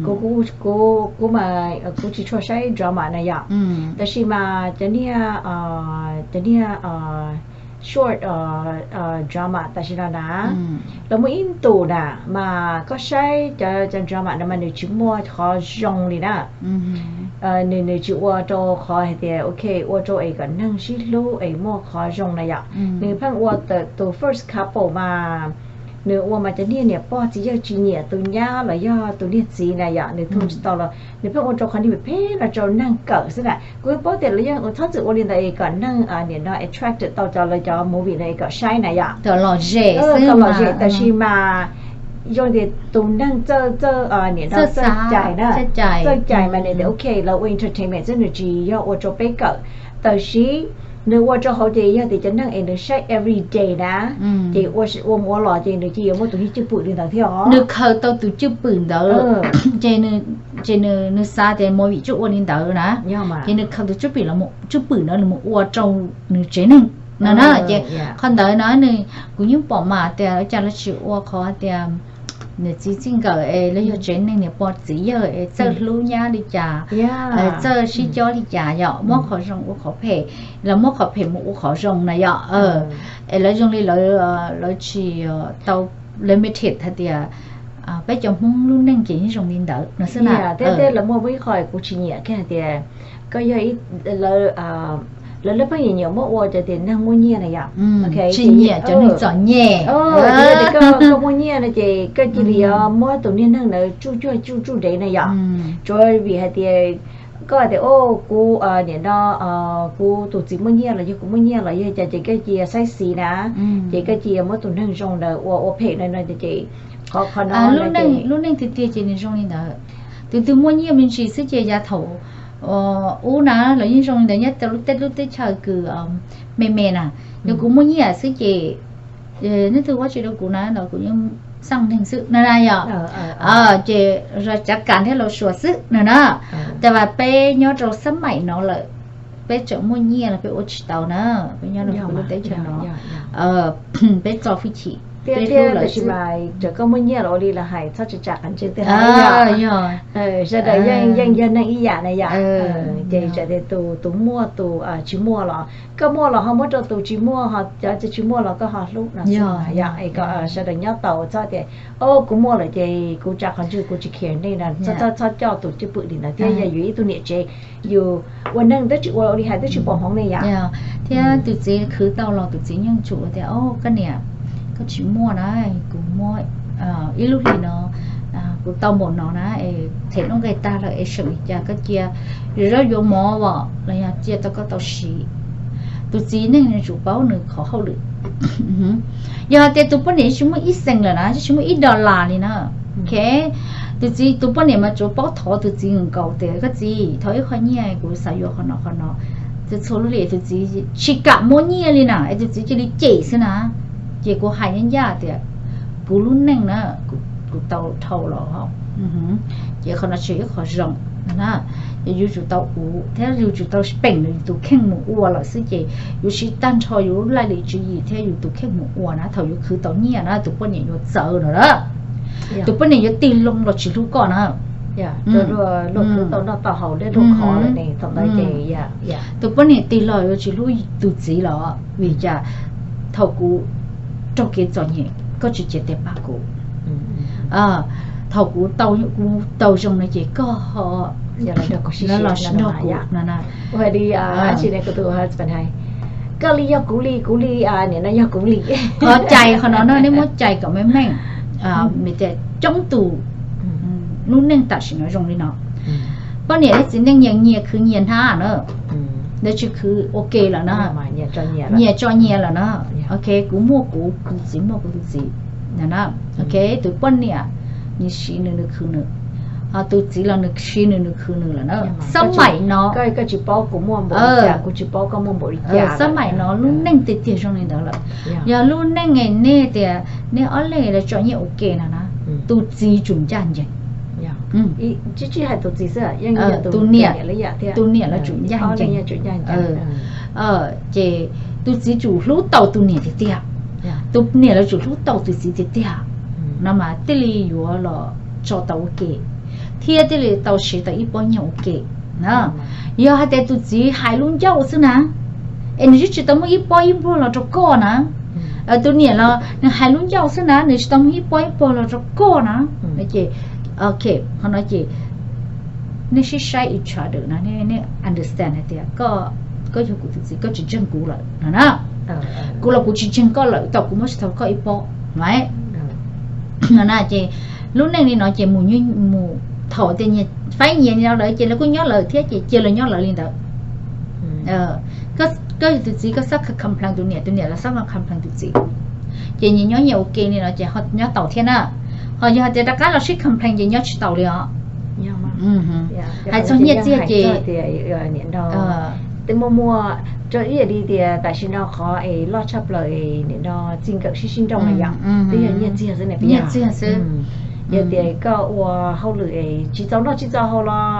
kuv, kuv mas kuv tsis tshua saib drama na yom. Tab sis mas cov niag, cov niag short drama tam sim no na, lawv muaj ib ntus na, mas koj saib cov, cov drama no mas nws tsis muaj qhov zoo li na. Nws, nws tsis ua rau qhov hais tias ok, ua rau es kom neeg sib hlub es muaj qhov zoo na yom. Nws pheej ua tus first couple mas nws ua mas cov niag niam pog txiv yawg tsis nyiam tus nyab los yog tus niag txiv na yom, nws thov tsis tau los nws pheej ua rau qhov niag phem phem los rau neeg kawm xwb na. Kuv paub tias lawv yeej txhob txwm ua li ntawd es kom neeg nim no attract tau cov, lawv cov movie no es kom saib na yom. Kom lom zem, tab sis mas zoo tias tus neeg txawj, txawj nim no txawj cai na, txawj cai mas nws tias ok, lawv ua entertainment xwb, nws tsis yog ua rau peb kawm. Tab sis nws ua rau hauv ces yog tias cov neeg es nws saib everyday na, ces ua mus ua los ces nws cia yuav muaj tus niag cwj pwm li ntawd thiab os. Nws khaws tau tus cwj pwm ntawd, ces, ces nws xav tias movie tsuas ua li ntawd na, ces nws khaws tus cwj pwm, cwj pwm ntawd nws mus ua rau nws tsev neeg no na. Ces qhov ntawd no nws, kuv yeej pom mas tias cas lawv tsis ua qhov tias niam txiv txij nkawm es los yog tsev neeg niam pog txiv yawg es txawj hlub nyab li cas, txawj sib cob li cas yom, muab qhov zoo ua qhov phem, los muab qhov phem mus ua qhov zoo na yom. Es lawv zoo li lawv, lawv tsis tau limited hais tias peb cov Hmoob lub neej ces yeej zoo li ntawd no xwb na. Thiab lawv muaj ib qho kuv tsis nyiam kiag hais tias koj yog, lawv, lawv pheej nyiam nyiam muab ua cov tias neeg muaj nyiaj na yom. Tsis nyiam cov neeg txom nyem. Koj muaj nyiaj no ces koj cia li yuav muab tus niag neeg ntawd tsuj cuag tsuj tsuj dev na yom. Tsuav vim hais tias koj tias o, kuv nim no kuv tus txiv muaj nyiaj los yog kuv muaj nyiaj los yog cas ces koj cia saib xis na, ces koj cia muab tus neeg zoo ntawd ua ua phem no no ces qhov, qhov no lub neej tiag tiag ces nws zoo li ntawd. Tus twg muaj nyiaj me ntsis xwb ces yav thaum ub na los yeej zoo li ntawd nyob rau lub teb, lub teb chaws kws me me na. Yog kuv muaj nyiaj xwb ces nej twg ua tsis rau kuv na los kuv yeej xaj neeg xwb no na yom. Ces cav kam thiab laus suav xwb no na. Tab sis peb nyob rau xab maim no lawm, peb tseem muaj nyiaj los peb ua tsis tau na. Peb nyob rau lub teb chaws no, peb txo hwj chim, peb hlub lawv xwb. Koj muaj nyiaj los ua li lawv hais, txhob tsa qas ntseeg twg hais. Sawv daws yeej yog neeg ib yam na yom. Ces txawm tias tus muaj tus tsis muaj los koj muaj los ho muab rau tus tsis muaj, ho cov tsis muaj los koj ho hlub no xwb yom. Es kom sawv daws nyob tau, txhob tias o kuv muaj lawm ces kuv tsa qhov ntswg kuv tsis care nej no. Txhob, txhob coj tus cwj pwm li ntawd thiab. Yog yus ib tug niam tsev, yus ua neeg twb tsis ua li hais twb tsis pom hmoov ne yom. Thiab tus txiv khwv tau los tus txiv yeej tsum tias o koj niam, koj tsis muaj na, kuv muaj ib lub hlis no, kuv tau npaum no na, es them nuj nqis tag lawm es seem li cas koj cia zaub yuav mov os los yog cia tau koj tau siv. Tus txiv neej nws tsum paub nws qhov hauj lwm. Yog tias tus poj niam tsis muaj ib xees lawm na, tsis muaj ib dollar li na, ok, tus txiv, tus poj niam mas tsuas paub thov tus txiv nkaus tias koj txiv, thov ib qho nyiaj kuv xav yuav qhov no qhov no. Txhua lub hlis tus txiv tsis kam muab nyiaj li na, es tus txiv cia li cem xwb na. Ces kuv hais ncaj ncaj tias kuv lub neej na, kuv tau dhau los, ces qhov no tsis yog ib qho zoo na. Yus tsum tau uv thiab yus tsum tau peem yus tus kheej mus ua lawm xwb ces yus siv tag nrho yus lub laj lim tswv yim thiab yus tus kheej mus ua na, thaum yus khwv tau nyiaj na tus poj niam yuav txawv no na. Tus poj niam yuav tig loo los tsis hlub koj na. Tus poj niam tig los yuav tsis hlub tus txiv los vim cas thaum kuv raug kev txom nyem koj tsis cev tes pab kuv. Thaum kuv tau, kuv tau zoo no ces koj ho los nrog kuv no na. Koj li yog kuv li, kuv li, nim no yog kuv li. Qhov cais qhov no no nej muab cais kom meej meej, vim tias coob tus lub neej tam sim no zoo li no. Poj niam thiab txiv neej nyias nyias khwv nyias hnab na, lawv tsis khwv ua ke lawm na. Nyias tso nyias lawm na. Ok, kuv muaj kuv, kuv tus txiv muaj kuv tus txiv na. Ok, tus poj niam nws siv nws, nws khwv nws. Tus txiv los nws siv nws, nws khwv nws lawm na. Xab maim no, xab maim no lub neej tiag tiag zoo li ntawd lawm. Yog lub neej es nej tias nej ob leeg los tso nyiaj ua ke no na, tus txiv tsum ncaj ncees. Tus niam, tus niam los tsum ncaj ncees. Ces tus txiv tsum hlub tau tus niam tiag tiag, tus niam los tsum hlub tau tus txiv tiag tiag, no mas thiaj li yuav los tso tau ua ke, thiab thiaj li tau siv tau ib pob nyiaj ua ke na. Yog hais tias tus txiv hais lub ncauj xwb na, es nws twb tsis tau muaj ib pob ib npuag los rau koj na, tus niam los nws hais lub ncauj xwb na, nws tsis tau muaj ib pob ib npuag los rau koj na, ces, ok, qhov no ces nej sib saib each other no, nej understand hais tias koj yog kuv tus txiv, koj tsis ntseeg kuv lawm no na. Kuv los kuv tsis ntseeg koj lawm, tau kuv muab tsis tau koj ib pob no na. Ces lub neej li no ces mus, mus thaum tias nyias faib nyias li no lawm ces lawv kuj nyob lawv thiab, ces cia lawv nyob lawv li ntawd. Koj yog tus txiv koj xob complain tus niam, tus niam los xob complain tus txiv, ces nyias nyob nyias ua ke li no ces nyob tau thiab na. Ho yog hais tias rov qab los sib complain ces nyob tsis tau li os. Hais txog nyiaj txiag ces twb muaj muaj rau ib yam li tias tam sim no qhov es loj tshaj plaws es nim no txij nkawm sib sib nrauj no yom, twb yog nyiaj txiag xwb na, nyiaj txiag xwb. Yog tias koj ua hauj lwm es tsis txaus noj tsis txaus haus los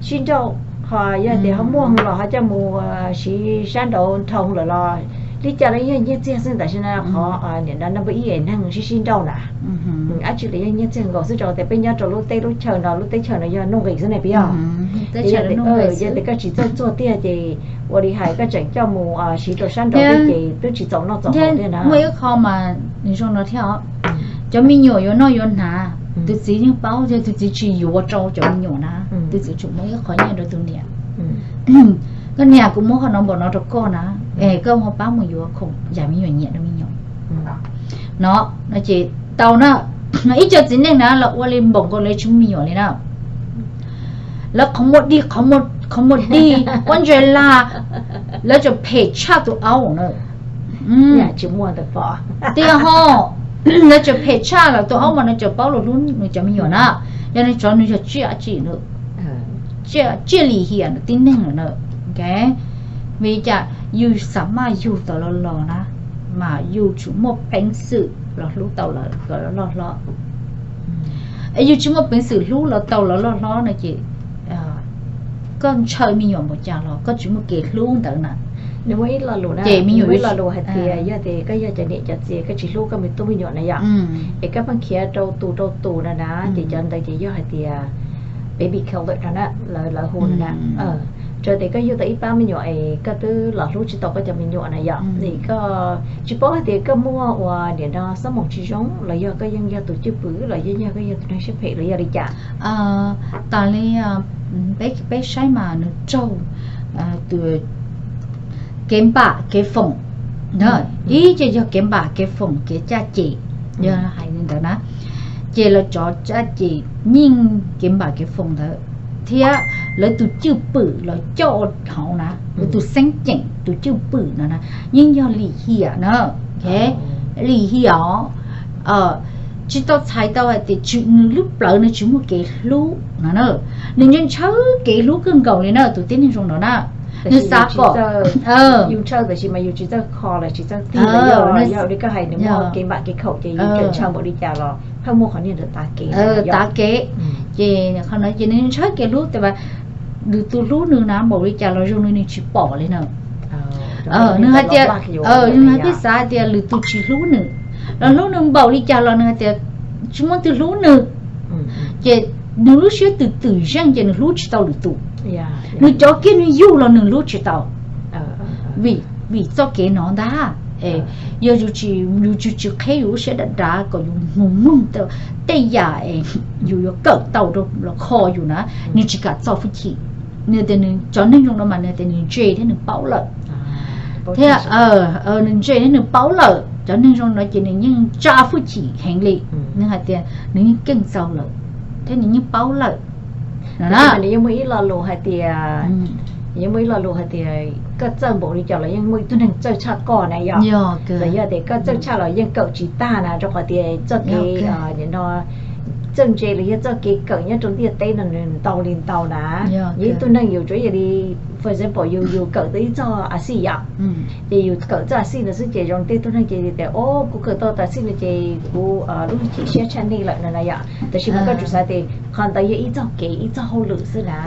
sib nrauj, ho yog tias ho muaj los ho coj mus siv sab nraud nrhoo lawm los li cas los yog nyiaj txiag xwb. Tam sim no qhov nim no number ib es neeg sib sib nrauj na, dab tsi los yog nyiaj txiag nkaus xwb, rau tias peb nyob rau lub teb lub chaw no, lub teb chaws no yog nuj nqis xwb ne, puas yog? Yog tias koj tsis txawj txuag tiag ces ua li hais koj tseem coj mus siv rau sab nraud thiab ces twb tsis txaus noj txaus haus thiab na. Muaj ib qho mas nws zoo no thiab os, cov me nyuam yuav noj yuav hnav, tus txiv yeej paub, yog tus txiv tsis yuav rau cov me nyuam na, tus txiv tsum muab ib qho nyiaj rau tus niam. Koj niam, kuv muab qhov no npaum no rau koj na, es koj ho pab mus yuav khoom yam me nyuam nyiam rau me nyuam no, no ces tau na. Ib co txiv neej na lawv ua li npaum nkaus lawv tsis muaj me nyuam li na. Lawv qhov muag dig, qhov muag dig, pob ntseg laj, lawv tseem phem tshaj tus aub na. Tiag ho, lawv tseem phem tshaj lawm, tus aub mas nws tseem paub luag hlub nws cov me nyuam na. Yog nws tsov nws yog tsiaj tsim, tsiaj lim hiam nws tib neeg lawm na. Vim li cas? Yus xav maj yug tau los los na, mas yus tsum muaj peev xwm los hlub tau lawv kom lawv loj hlob. Es yus tsis muaj peev xwm hlub lawv tau lawv loj hlob no ces koj ntshaw me nyuam npaum cas los koj tsis muaj kev hlub ntawd na. Nws muaj ib lo lus na, ces me nyuam ib lo lus hais tias yog tias koj yog cov niam cov txiv koj tsis hlub koj me tub me nyuam na yom, es koj pheej khiav rau tus rau tus na na, ces cov ntawd ces yog hais tias baby killer no na, lawv hu na. Tsuas tias koj yug tau ib pab me nyuam es koj twb los hlub tsis tau koj cov me nyuam na yom, es koj tsis paub hais tias koj muaj uas nim no xab moos tsis zoo los yog koj yeej yog tus cwj pwm los yeej yog koj yog tus neeg siab phem los yog li cas. Tas li peb saib mas nws raug tus kev npam kev foom, ib ces yog kev npam kev foom kev caj ces, yog hais li ntawd na, ces lawv cov caj ces yeej kev npam kev foom ntawd, thiab lawv tus cwj pwm los coj hauv na, lawv tus xeeb ceem tus cwj pwm no na, yeej yog lim hiam na. Lim hiam os, tsis tau txhais tau hais tias nws lub plawv nws tsis muaj kev hlub no na, nws ntshaw ntshaw kev hlub kawg nkaus li na tus tib neeg zoo no na. Nws xav kom yus ntshaw tab sis mas yus tsis txawj kho los tsis txawj tig los yog li koj hais nws muaj kev npam kev khaum ces yus tseem ntshaw npaum li cas los pheej muaj qhov niag ntawd tav kev, tav kev. Ces qhov no ces nws ntshaw kev hlub tias lwm tus hlub nws na npaum li cas los zoo li nws tsis pom li na. Nws hais tias, nws hais peb xav tias lwm tus tsis hlub nws, los hlub nws npaum li cas los nws hais tias tsis muaj twg hlub nws. Ces nws lub siab twm twm zeej ces nws hlub tsis tau lwm tus. Nws cov kiag nws yug los nws hlub tsis tau. Vim, vim txoj kev no ntag. Yog yus tsis, yus tsis qheb yus lub siab dav dav kom yus mus mloog tej yam yus yuav kawm tau los kho yus na, nws tsis kam txo hwj chim. Nws tias nws cov neeg zoo no mas nws tias nws ntse thiab nws paub lawm, thiab nws ntse thiab nws paub lawm. Cov neeg zoo no ces nws yeej tsa hwj chim heev li. Nws hais tias nws yeej keej txaus lawm thiab nws yeej paub lawm. Nws yeej muaj ib lo lus hais tias, yeej muaj ib lo lus hais tias koj txawj npaum li cas los yeej muaj ib tug neeg txawj tshaj koj na yom. Los yog tias koj txawj tshaj los yeej kawm tsis tag na, rau qhov tias txoj kev no txoj ntse los yog txoj kev kawm nyob rau ntiaj teb no nws ntau li ntau na. Yog ib tug neeg yus tsuas yog li, for example, yus yus kawm tau ib txoj a xij yom, ces yus kawm txoj a xij no xwb ces zoo tej tug neeg ces tias, o, kuv kawm tau a xij no ces kuv lub hwj chim siab tshaj nej lawm no na yom. Tab sis mas koj tsuas xav tias qhov ntawd yog ib txoj kev ib txoj hauj lwm xwb na.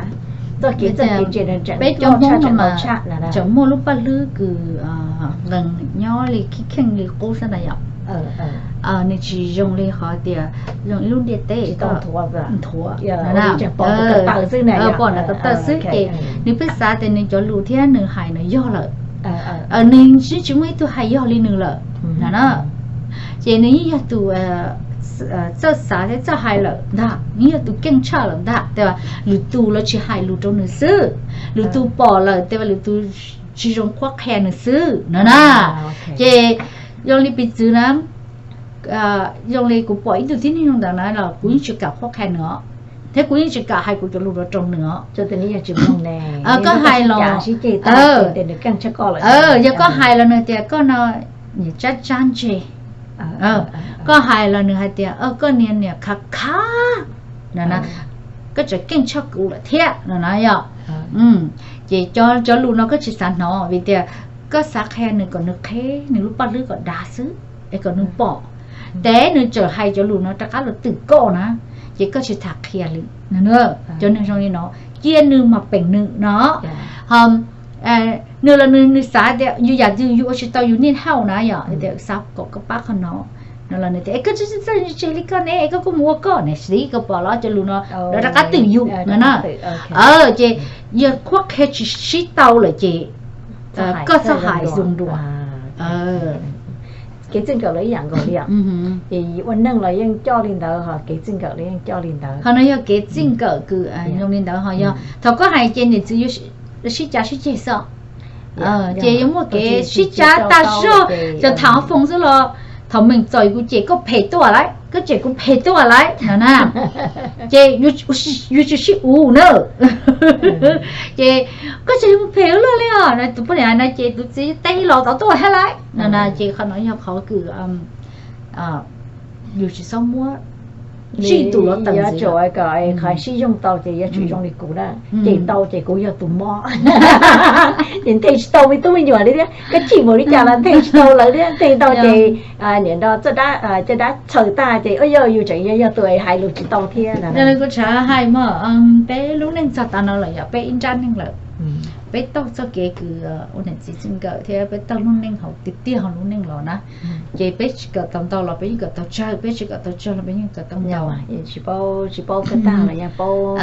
Txoj kev txoj kev ntse no peb cov Hmoob no mas tseem muaj lub paj hlwb kws nqees nyob li khib kheej li qub xwb na yom. Nws tsis zoo li qhov tias zoo ib lub ntiaj teb nthuav, pom ntawm ko taw xwb ces nws pheej xav tias nws cov lus thiab nws hais nws yog lawm. Nws tsis tsis muaj ib tug hais yog li nws lawm no na. Ces nws yeej yog tus txawj xav thiab txawj hais lawm ntag, nws yeej yog tus keej tshaj lawm ntag, tias lwm tus lawv tsis hais lus rau nws xwb, lwm tus pom lawm tias lwm tus tsis zoo qhuab qhia nws xwb no na. Ces zoo li piv txwv na, zoo li kuv pom ib tug tib neeg zoo ntawd na los kuv yeej tsis kam qhuab qhia nws os, thiab kuv yeej tsis kam hais kuv cov lus rau nws os. Koj hais los, yog koj hais los nws tias koj no niam tsab tsab ntse, koj hais los nws hais tias koj niag niam khav khav no, koj tseem keej tshaj kuv lawm thiab no na yom. Ces cov lus no koj tsis xav hnov vim tias koj xav qhia nws kom nws qheb nws lub paj hlwb kom dav xwb es kom nws pom. Tes nws txawm hais cov lus no rov qab los twm koj na, ces koj tsis tham qhia li. Cov neeg zoo li no, cia nws mas peem nws no. Ho nws los nws xav tias yus yam twg yus ua tsis tau yus niaj hauj na yom, tias xav kom koj pab qhov no no los nws tias es koj tsis txawj ntse li koj ne, koj kuj mus ua koj ne, xij koj pom los cov lus no lawv rov qab twm yus no na. Ces yog qhuab qhia tsis sib tau lawm ces koj txhob hais zoo dua. Kev txij nkawm los ib yam nkaus li os. Ces ua neeg los yeej coj li ntawd, ho kev txij nkawm los yeej coj li ntawd. Ho no yog kev txij nkawm kws zoo li ntawd, ho yog thaum koj hais ces niam txiv yuav sib cav sib ceg xwb. Ces yuav muaj kev sib cav tag zog, cov tham foos xwb los thaum meem txom kuv cem koj phem tuaj lawm, koj cem kuv phem tuaj lawm no na. Ces yuav tsum sib ua na. Ces koj tseem mus phem ua luaj li os no, tus poj niam no ces tus txiv teb los tod tuaj thiab lawm no na. Ces qhov no yog qhov kws yus tsis txhob muab tsij tus los tawm ntxiv. Qhov sib yoog tau ces yuav tsum zoo li kuv na, cem tau ces kuv yog tus mob. Ces nthe tsis tau me tub me nyuam li thiab, koj chim npaum li cas los nthe tsis tau lawv thiab, nthe tau ces nim no caj dab txhaws tag ces yog yus tseem yog tus hais lus tsis tau thiab. Kuv tseem hais mas peb lub neej txog tav no lawm yog peb ib nrab neeg lawm, peb taug txoj kev kws ua niam txiv txij nkawm thiab peb taug lub neej hauv tiag tiag hauv lub neej los na. Ces peb tsis kawm tau ntau los peb yeej kawm tau tsawg, peb tsis kawm tau tsawg los peb yeej kawm tau ntau. Tsis paub, tsis paub tag tag los yog paub,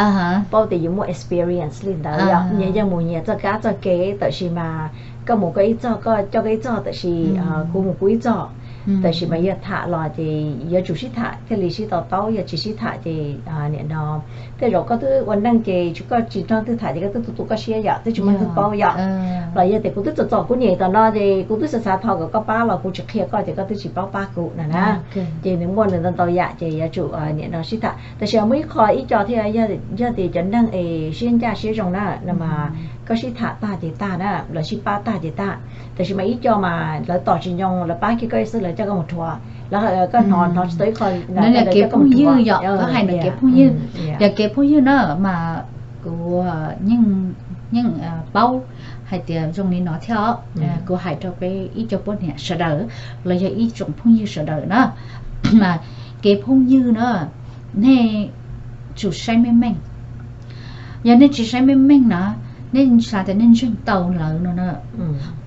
paub tias yus muaj experience li ntawd yom. Nyias yeej mus nyias txoj kab txoj kev, tab sis mas koj mus koj ib txoj, koj coj koj ib txoj, tab sis kuv mus kuv ib txoj. Tab sis mas yog tham los ces yuav tsum sib tham thiaj li sib to taub, yog tsis sib tham ces nim no tej zaum koj twb ua neej ces koj tsis nrog leej twg tham ces koj twb tu tu koj siab yom, twb tsis muaj leej twg paub yom. Los yog tias kuv twb txom txom kuv nyem tom no ces kuv twb xav xav thov kom koj pab los kuv tsis qhia koj ces koj twb tsis paub pab kuv no na. Ces nws muaj nws ntau ntau yam ces yuav tsum nim no sib tham. Tab sis muaj ib qho ib co thiab, yog tias cov neeg es siab ncaj siab zoo na no mas koj sib tham tag ces tag na, los sib pab tag ces tag. Tab sis mas ib co mas lawv tos tsis nyoo, lawv pab kiag koj ib xwb lawv coj koj mus rhuav, lawv koj hnov hnov tsis tau ib qho. Kev phooj ywg yom, koj hais no kev phooj ywg, yog kev phooj ywg na mas kuv yeej paub hais tias zoo li no thiab. Kuv hais rau peb ib co poj niam sawv daws los yog ib tsoom phooj ywg sawv daws na, mas kev phooj ywg na, nej tsum saib meej meej. Yog nej tsis saib meej meej na, nej xav tias nej ntseeg tau lawv no na,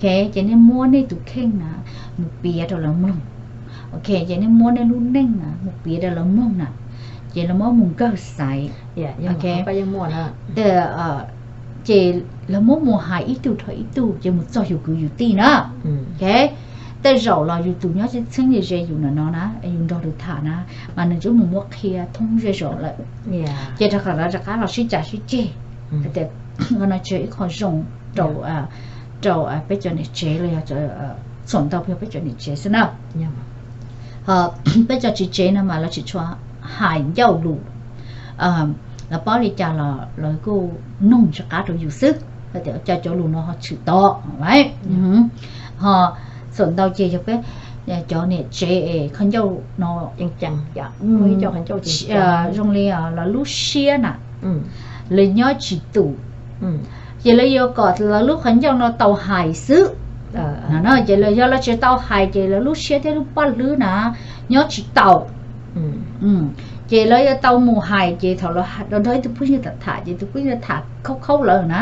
ces nej muab nej tus kheej na mus piav rau lawv mloog. Ok, ces nej muab nej lub neej na mus piav rau lawv mloog na, ces lawv muab mus nkawg xaiv. Ces lawv muab mus hais ib tug dhau ib tug ces mus txog yus kwv yus tij na. Ok, tej zaum los yus tus nyob txheeb ze ze yus no no na, yus nrog lawv tham na, mas nws twb mus muab qhia thoob zej zos lawm. Ces rov qab los sib cav sib ceg. Tias qhov no tsis yog ib qho zoo rau peb cov niam tsev los yog txhuam ntau peb cov niam tsev xwb na. Peb cov txiv tsev no mas lawv tsis tshua hais ncauj lus, lawv paub li cas los lawv kuj nug ntsej qab rau yus xwb, tias cas cov lus no ho tshwm tod. Ho txhuam ntau ces yog peb cov niam tsev es qhov ncauj no, zoo li lawv lub siab na, lawv nyob tsis tus, ces lawv yuav kom lawv lub qhov ncauj no tau hais xwb. Ces lawv yog lawv tsis tau hais ces lawv lub siab thiab lub paj hlwb na nyob tsis tau. Ces lawv yuav tau mus hais ces thaum lawv nrog ib tug phooj ywg tham tham ces tus phooj ywg tham khaub khaub lawv na,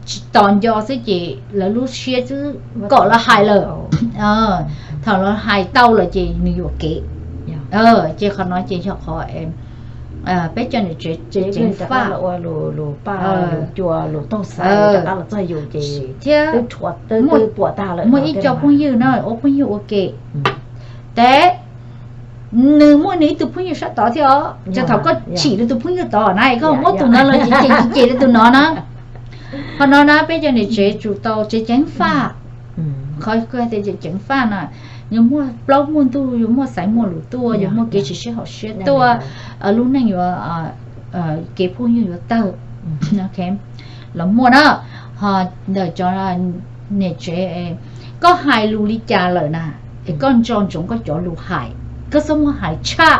tsis tos nco xwb ces lawv lub siab xwb kom lawv hais lawm. Thaum lawv hais tau lawm ces nws yuam kev. Ces qhov no ces yog qhov peb cov niam tsev tseem ceev faj. Thiab muaj ib co phooj ywg na ua phooj ywg ua ke, tes nws muaj nws ib tug phooj ywg sab tod thiab os, ces thaum koj chim rau tus phooj ywg tod na es koj muab tus no los cem cem rau tus no na. Qhov no na peb cov niam tsev tsum tau tseem ceev faj. Qhov kuv hais tias tseem ceev faj na, yuav muaj plaub muaj ntug, yuav muaj xaiv muaj lus tuaj, yuav muaj kev tsis sib haum siab tuaj, lub neej yuav, kev phooj ywg yuav tawg. Los muaj na, ho ntawm cov niam tsev, koj hais lus li cas lawm na, es koj nco ntsoov koj cov lus hais, koj txhob muab hais tshaj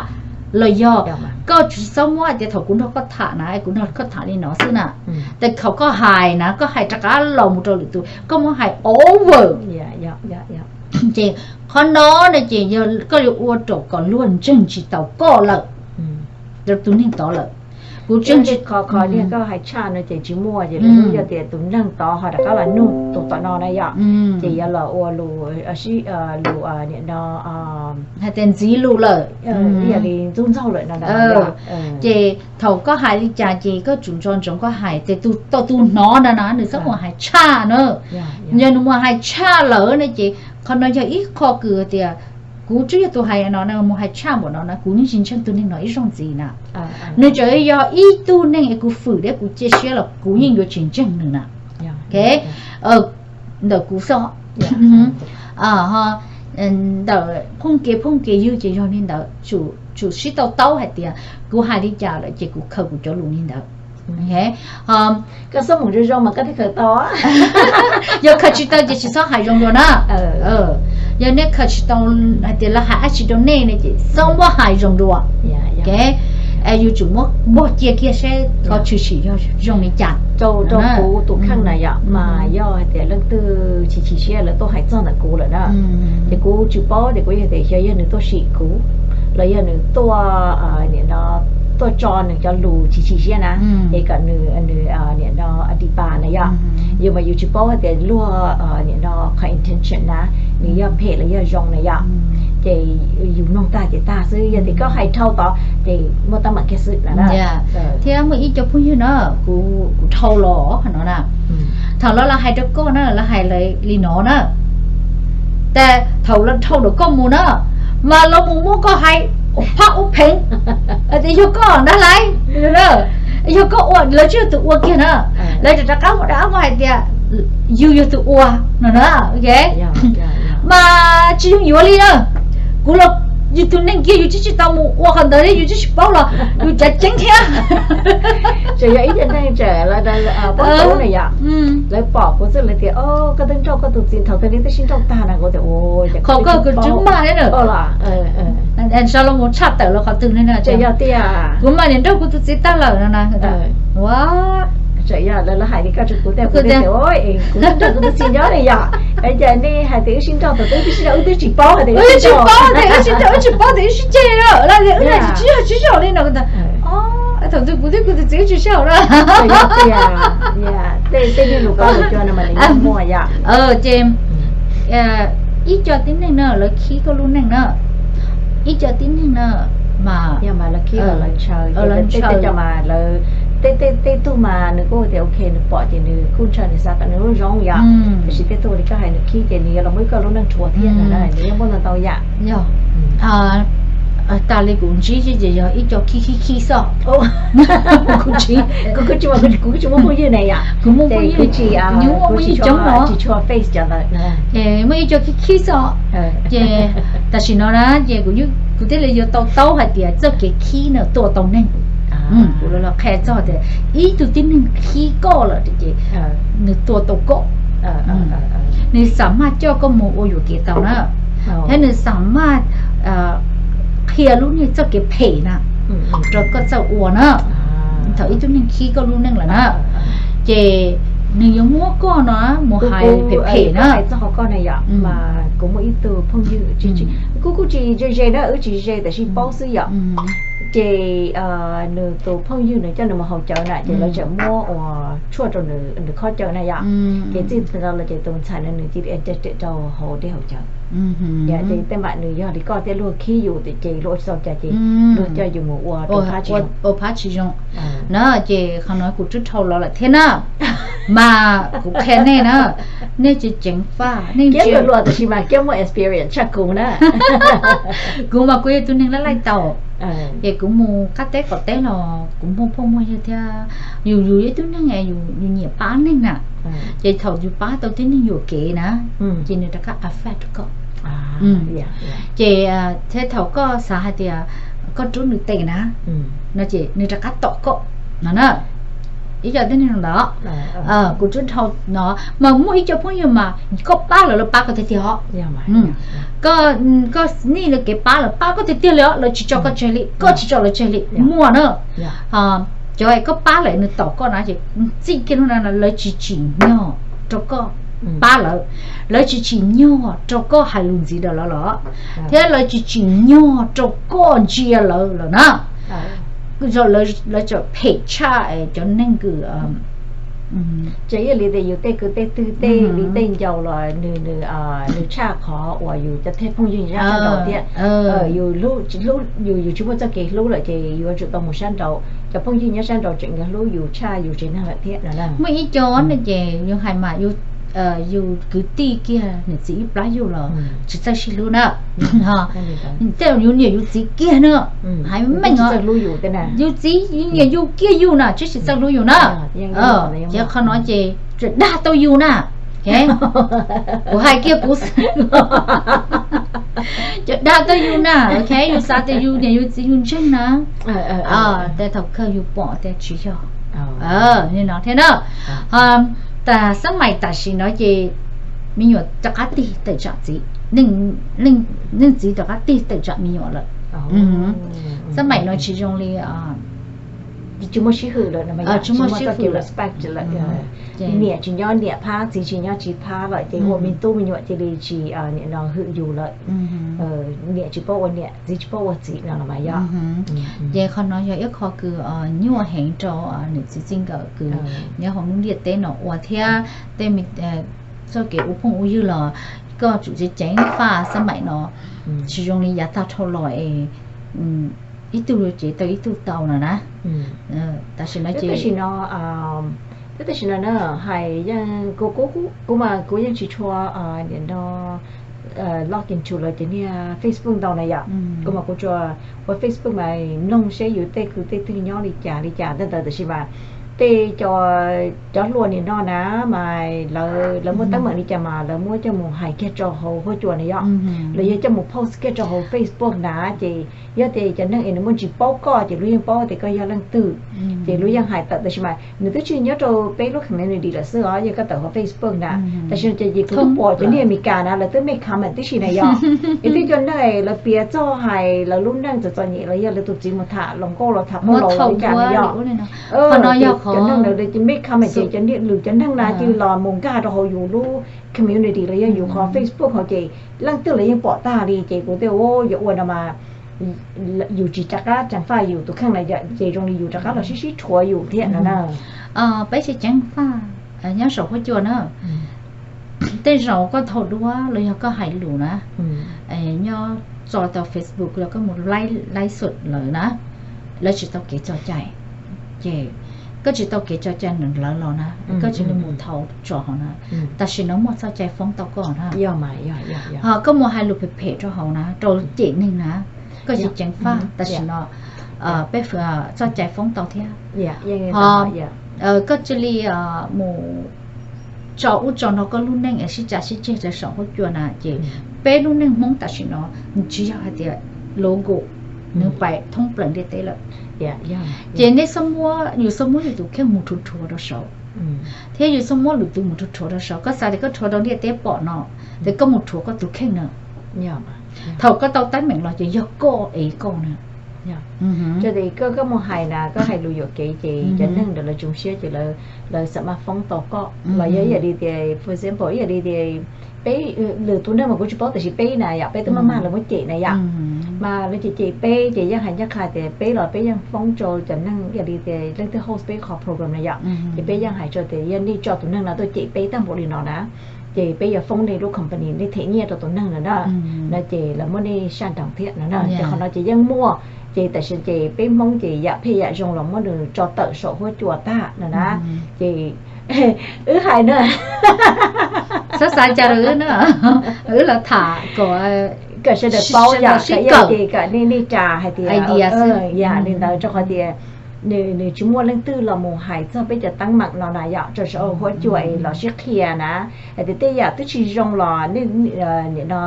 los yog koj tsis txhob muab hais tias thaum kuv nrog koj tham na, kuv nrog koj tham li no xwb na, tes thaum koj hais na koj hais rov qab los mus rau lwm tus, koj muab hais over. Ces qhov no na ces yog koj yuav ua rau kom luag ntseeg tsis tau koj lawm, rau tus neeg tod lawm. Kuv tseem, qhov koj hais tshaj no ces tsis muaj, ces lawv yog tias tus neeg tod ho rov qab los nug tus tom no na yom, ces yuav los ua lus, lus nim no hais tias ntxiv lus lawm, yog li ntxub ntxaug lawm no. Ces thaum koj hais li cas ces koj tsum nco ntsoov koj hais, ces tau tus hnov na na nws txhob mus hais tshaj na. Yog nws mus hais tshaj lawm na ces qhov no yog ib qho kws tias kuv twb yog tus hais no na, mus hais tshaj npaum no na kuv yeej tsis ntseeg tus neeg no ib zaug ntxiv na. Nws tseem yog ib tug neeg es kuv fwm thiab kuv cia siab los kuv yeej yuav tsis ntseeg nws na. Ntawm kuv xwb. Ntawm phooj kev phooj kev ywg ces yog li ntawd, tsum sib tau taub hais tias kuv hais li cas lawm ces kuv khaws kuv cov lus li ntawd. Koj xub mus zoo zoo mas koj thiaj khaws tau. Yog khaws tsis tau ces tsis txhob hais zoo dua na. Yog nej khaws tsis tau hais tias lawv hais dab tsi rau nej ne ces txhob muab hais zoo dua. Yus tsum muab npog cia kiag seb qhov tshwm sim yog zoo li cas. Rau kuv tus kheej na yom, mas yog hais tias leej twg chim chim siab lawv tuaj hais txog ntawm kuv lawm na, ces kuv tsis paub tias kuv yog tias xyov yog nws tuaj sim kuv los yog nws tuaj, nim no tuaj tso nws cov lus chim chim siab na, es kom nws, nws nim no dipa na yom. Yus mas yus tsis paub hais tias luag nim no qhov intention na, nws yog phem los yog zoo na yom. Ces yus mloog tag ces tag xwb, yog tias koj hais dhau tod ces muaj teeb meem kiag xwb na. Thiab muaj ib co phooj ywg na, kuv, kuv dhau los qhov no na, thaum lawv los hais rau koj na, lawv hais li no na, tas thaum lawv dhau ntawm koj mus na, mas lawv mus muab koj hais ua phab ua pheev, tias yog koj dag laiv, yog koj ua, lawv tsis yog tus ua kiag na, lawv tseem rov qab mus rov qab mus hais tias yus yog tus ua no na. Mas tsis zoo yuav li na, kuv los yus tus neeg kiag yus twb tsis tau mus ua qhov ntawd thiab yus twb tsis paub los yus cav ceeb thiab. Tseem yog ib co neeg tseem paub tus na yom, lawv pom kuv xwb lawv tias, o, koj twb nrauj koj tus txiv thaum twg li twb sib nrauj tag na, kuv tias, qhov koj kuv tsis maj li na. Sawv los mus tshaj tawm los qhov twg ne, tseem yog tias kuv mas niam nrauj kuv tus txiv tag lawm no na. Ua, tseem yog lawv hais li koj rau kuv tias, kuv tias, kuv twb nrauj kuv tus txiv nyob li yom, es cas nej hais tias wb sib nrauj thaum twg wb twb sib nrauj wb twb tsis paub hais tias wb tsis paub tias wb sib nrauj, wb tsis paub tias wb sib ceg lawm, wb tsis sib, tsis sib haum li no. Thaum twg kuv thiab kuv tus txiv wb tsis sib haum na. Tej, tej neeg lus koj lus cua no mas nws yeej muaj yom. Ces ib co tib neeg na lawv khib koj lub neej na, ib co tib neeg na mas yog mas lawv khib los lawv ntshaw, lawv ntshaw mas lawv, tej, tej tug mas nws kuj tias ok nws pom ces nws kuj ntshaw nws xav kom nws lub zoo yom. Tiam sis tej tug li koj hais nws khib ces nws yuav los muab koj lub neej rhuav thiab na, nws yeej muaj ntau ntau yam. Yog, tas li kuv ntsib ces yog ib co khib khib khib xwb. Kuv tsis, kuv tsis muaj phooj ywg ne yom. Kuv muaj phooj ywg, kuv muaj phooj ywg coob no, tsis tshua face cov ntawd. Muaj ib co khib khib xwb. Ces tam sim no na ces kuv thiaj li yuav tau taub hais tias txoj kev khib no tua tau neeg. Kuv los qhia txog tias ib tug tib neeg khib koj lawm ces nws tua tau koj, nws xam maj coj koj mus ua yuam kev tau na. thiab nws xam maj qhia lub neej txoj kev phem na rau koj txawj ua na. Thaum ib tug neeg khib koj lub neej lawm na, ces nws yuav muab koj no mus hais phem phem na. Txog qhov koj na yom, mas kuv muaj ib tug phooj ywg, kuv kuj tsis ze ze na, wb tsis ze tab sis paub xwb yom. Ces nws tus phooj ywg nws coj nws mus haus cawv na, ces lawv tseem muab uas tshuaj rau nws, nws khob cawv na yom. Ces txij thaum ntawd los ces tus ntxhais no nws cia li rau hauv dej haus cawv. Ces tej mam nws yog li koj thiab luag khib yus ces luag ua tsis tau cas ces luag coj yus mus ua rau phab tsis zoo. Ua phab tsis zoo na. Ces qhov no kuv twb dhau los lawm thiab na, mas kuv qhia nej na, nej tsis ceev faj nej ntsia luag tab sis mas kiab muaj experience tshaj kuv na. Kuv mas kuv yog tus neeg laij laij taus, ces kuv mus qab teb qaum teb los kuv muaj phooj muaj ywg thiab. Yus yus ib tug neeg yus nyiam pab neeg na, ces thaum yus pab tau tib neeg yuam kev na, ces nws rov qab affect rau koj. Ces thiab thaum koj xav hais tias koj rub nws tes na, no ces nws rov qab tom koj no na. Ib co tib neeg ntawd, kuv twb dhau no, mas muaj ib co phooj ywg mas koj pab lawv, lawv pab koj tiag tiag os. Koj, koj nij lawv kev pab, lawv pab koj tiag tiag li os, lawv tsis tso koj tseg li, koj tsis tso lawv tseg li, muaj na. Cov koj pab lawm nws tom koj na ces txij kiag hnub no lawv tsis tsim nyog rau koj pab lawv, lawv tsis tsim nyog rau koj hais lus ntxiv rau lawv los, thiab lawv tsis tsim nyog rau koj ntsia lawv lawm na. Lawv tseem phem tshaj cov neeg kws ces yog li tias yus tej kwv tej tij tej viv tej ncaus los nws, nws tshaj qhov uas yus cov thej phooj ywg nyob sab nraud thiab. Yus, yus tsis muaj txoj kev hlub lawm ces yuav tsum tau mus sab nraud, cov phooj ywg nyob sab nraud tseem yuav hlub yus tshaj yus tsev neeg lawm thiab no. Muaj ib co no ces yus hais mas yus kwv tij kiag niam txiv ib plab yug los tsis txawj sib hlub na. Tej yus niam yus txiv kiag na, hais meej os, yus txiv niam yus kiag yug na tsis txawj hlub yus na. Ces qhov no ces tseem dag tau yus na. Kuv hais kiag kuv xwb, tseem dag tau yus na. Ok, yus xav tias yus niam yus txiv yus ntseeg na, tes thaum kawg yus pom tias tsis yog li no thiab na. Tas xab mais tam sim no ces me nyuam rov qab tig tawm tsam txiv, neej txiv rov qab tig tawm tsam me nyuam lawm. Xab mais no tsis zoo li, tsis muaj sib hwm lawm, tsis muaj sib hwm lawm. Niam tsis nyob niam phab, txiv tsis nyob txiv phab lawm ces ua me tub me nyuam cia li tsis, nim no hwm yus lawm. Niam tsis paub ua niam, txiv tsis paub ua txiv no los mas yog. Ces qhov no yog ib qho kws nyuaj heev rau niam txiv txij nkawm kws nyob hauv lub ntiaj teb no ua thiab tej txoj kev ua phooj ua ywg los koj tsum ceev ceev faj xab mais no. Tsis zoo li yav tag dhau los es ib tug cev tau ib tug tau no na. Tam sim no ces, tam sim no na hais yeej, kuv mas kuv yeej tsis tshua nim no log into lawv cov niag Facebook ntau na yom. Kuv mas kuv tsuas ua Facebook mas mloog seb yus tej kwv tej tij nyob li cas li cas tej ntawd, tab sis mas tej cov hluas nim no na mas lawv muaj teeb meem li cas mas lawv muab coj mus hais kiag rau hauv huab cua na yom. Los yog coj mus post kiag rau hauv Facebook na, ces yog tias cov neeg es nws muaj ntsis paub koj ces luag yeej paub tias koj yog leej twg, ces luag yeej hais tawm. Tab sis mas nws twb tsis nyob rau peb lub community lawm xwb os, yog koj tawm hauv Facebook na. Tab sis no ces kuv twb pom cov niag Amelikas na lawv twb make comment tib si na yom. Es twb cov neeg lawv piav txog hais lawv lub neej txom txom nyem los yog lawv tus txiv mus tham hluas nkauj los tham qauj laus los li cas na yom. Cov neeg ntawd make comment ces cov niag lwm cov neeg na cia li los mus nkag rau hauv yus lub community los yog yus qhov Facebook hauv ces leej twg los yeej pom tag li. Ces kuv thiaj yuav ua no mas yus tsis rov qab ceev faj yus tus kheej na, ces zoo li yus rov qab los sib sib rhuav yus thiab no na. Peb tsis ceev faj nyob saum huab cua na. Tej zaum koj thaum duab los yog koj hais lus na, nyob tso tau Facebook los koj mus live xwm lawm na, lawv tsis tau kev tso cai, ces koj tsis tau kev tso cai ntawm lawv los na, koj tsis li mus thau tso hauv na, tam sim no muaj txoj cai foob tau koj na. Ho koj mus hais lus phem phem rau hauv na, rau cem neeg na, koj tsis ceev faj tam sim no peb txoj cai foob tau thiab. Ho koj cia li mus tso ub tso no koj lub neej es sib tsa sib ceg rau saum huab cua na, ces peb lub neej Hmoob tam sim no nws tsis yog hais tias local, nws pais thoob plaws ntiaj teb lawm. Ces nej, yus txhob muab yus tus kheej mus rhuav rhuav rau saud, thiab yus txhob muab lwm tus mus rhuav rhuav rau saud. Koj xav tias koj rhuav rau ntiaj teb pom no, ces koj mus rhuav koj tus kheej na. Thaum koj tau teeb meem los ces yog koj ev koj na. Koj mus hais na, koj hais lus yuam kev ces cov neeg ntawd lawv zoo siab ces lawv xam maj foob tau koj. Los yog ib yam li tias, for example, ib yam li tias peb, lwm tus neeg mas kuv tsis paub, tab sis peb na yom, peb twb maj maj lawv muab cem na yom, mas lawv cem cem peb ces yeej hais ncaj qha tias peb los peb yeej foob rau cov neeg ib yam li tias leej twg host peb qhov program na yom, ces peb yeej hais rau tias yog nej tso tus neeg no tuaj cem peb tag npaum li no na, ces peb yuav foob nej lub company, nej them nyiaj rau tus neeg no na, no ces lawv muab nej saj nroos thiab no na. Ces qhov no ces yeej muaj, ces tam sim ces peb Hmoob ces yam phem yam zoo los muab nws tso tawm saum huab cua tag no na. Ces wb hais na, xav xav cas rau wb na, wb los tham kom, kom sawv daws paub yom, kom nej nej ras hais tias, yam li ntawd rau qhov tias nws tsis muaj leej twg los mus hais txog peb cov teeb meem no na yom, rau saum huab cua es los sib qhia na, hais tias tej yam twb tsis zoo los nim no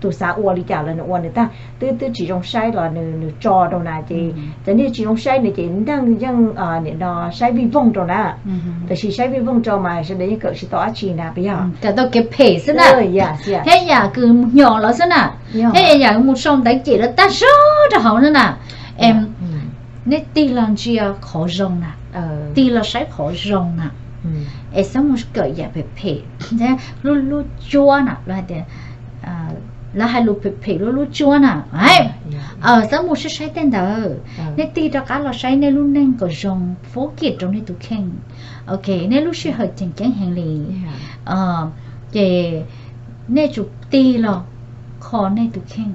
tus xav ua li cas los nws ua nws tag, twb twb tsis zoo saib los nws tso rau na, ces cov niag tsis zoo saib nws ces neeg yeej nim no saib vij voog rau na. Tab sis saib vij voog rau mas sawv daws yeej kawm tsis tau dab tsi na, puas yog? Kawm tau kev phem xwb na, thiab yam kws mus nyom lawv xwb na, thiab yam mus sau ntawv cem lawv tag zog rau hauv xwb na. Em, nej tig los ntsia qhov zoo na, tig los saib qhov zoo na, es txhob mus kawm yam phem phem, lub lub cuab na, lawv hais tias lawv hais lus phem phem lub lub cuab na. Txhob mus saib saib tej ntawd, nej tig rov qab los saib nej lub neej kom zoo, focus rau nej tus kheej. Ok, nej lub sij hawm tseem ceeb heev li, ces nej tsum tig los kho nej tus kheej,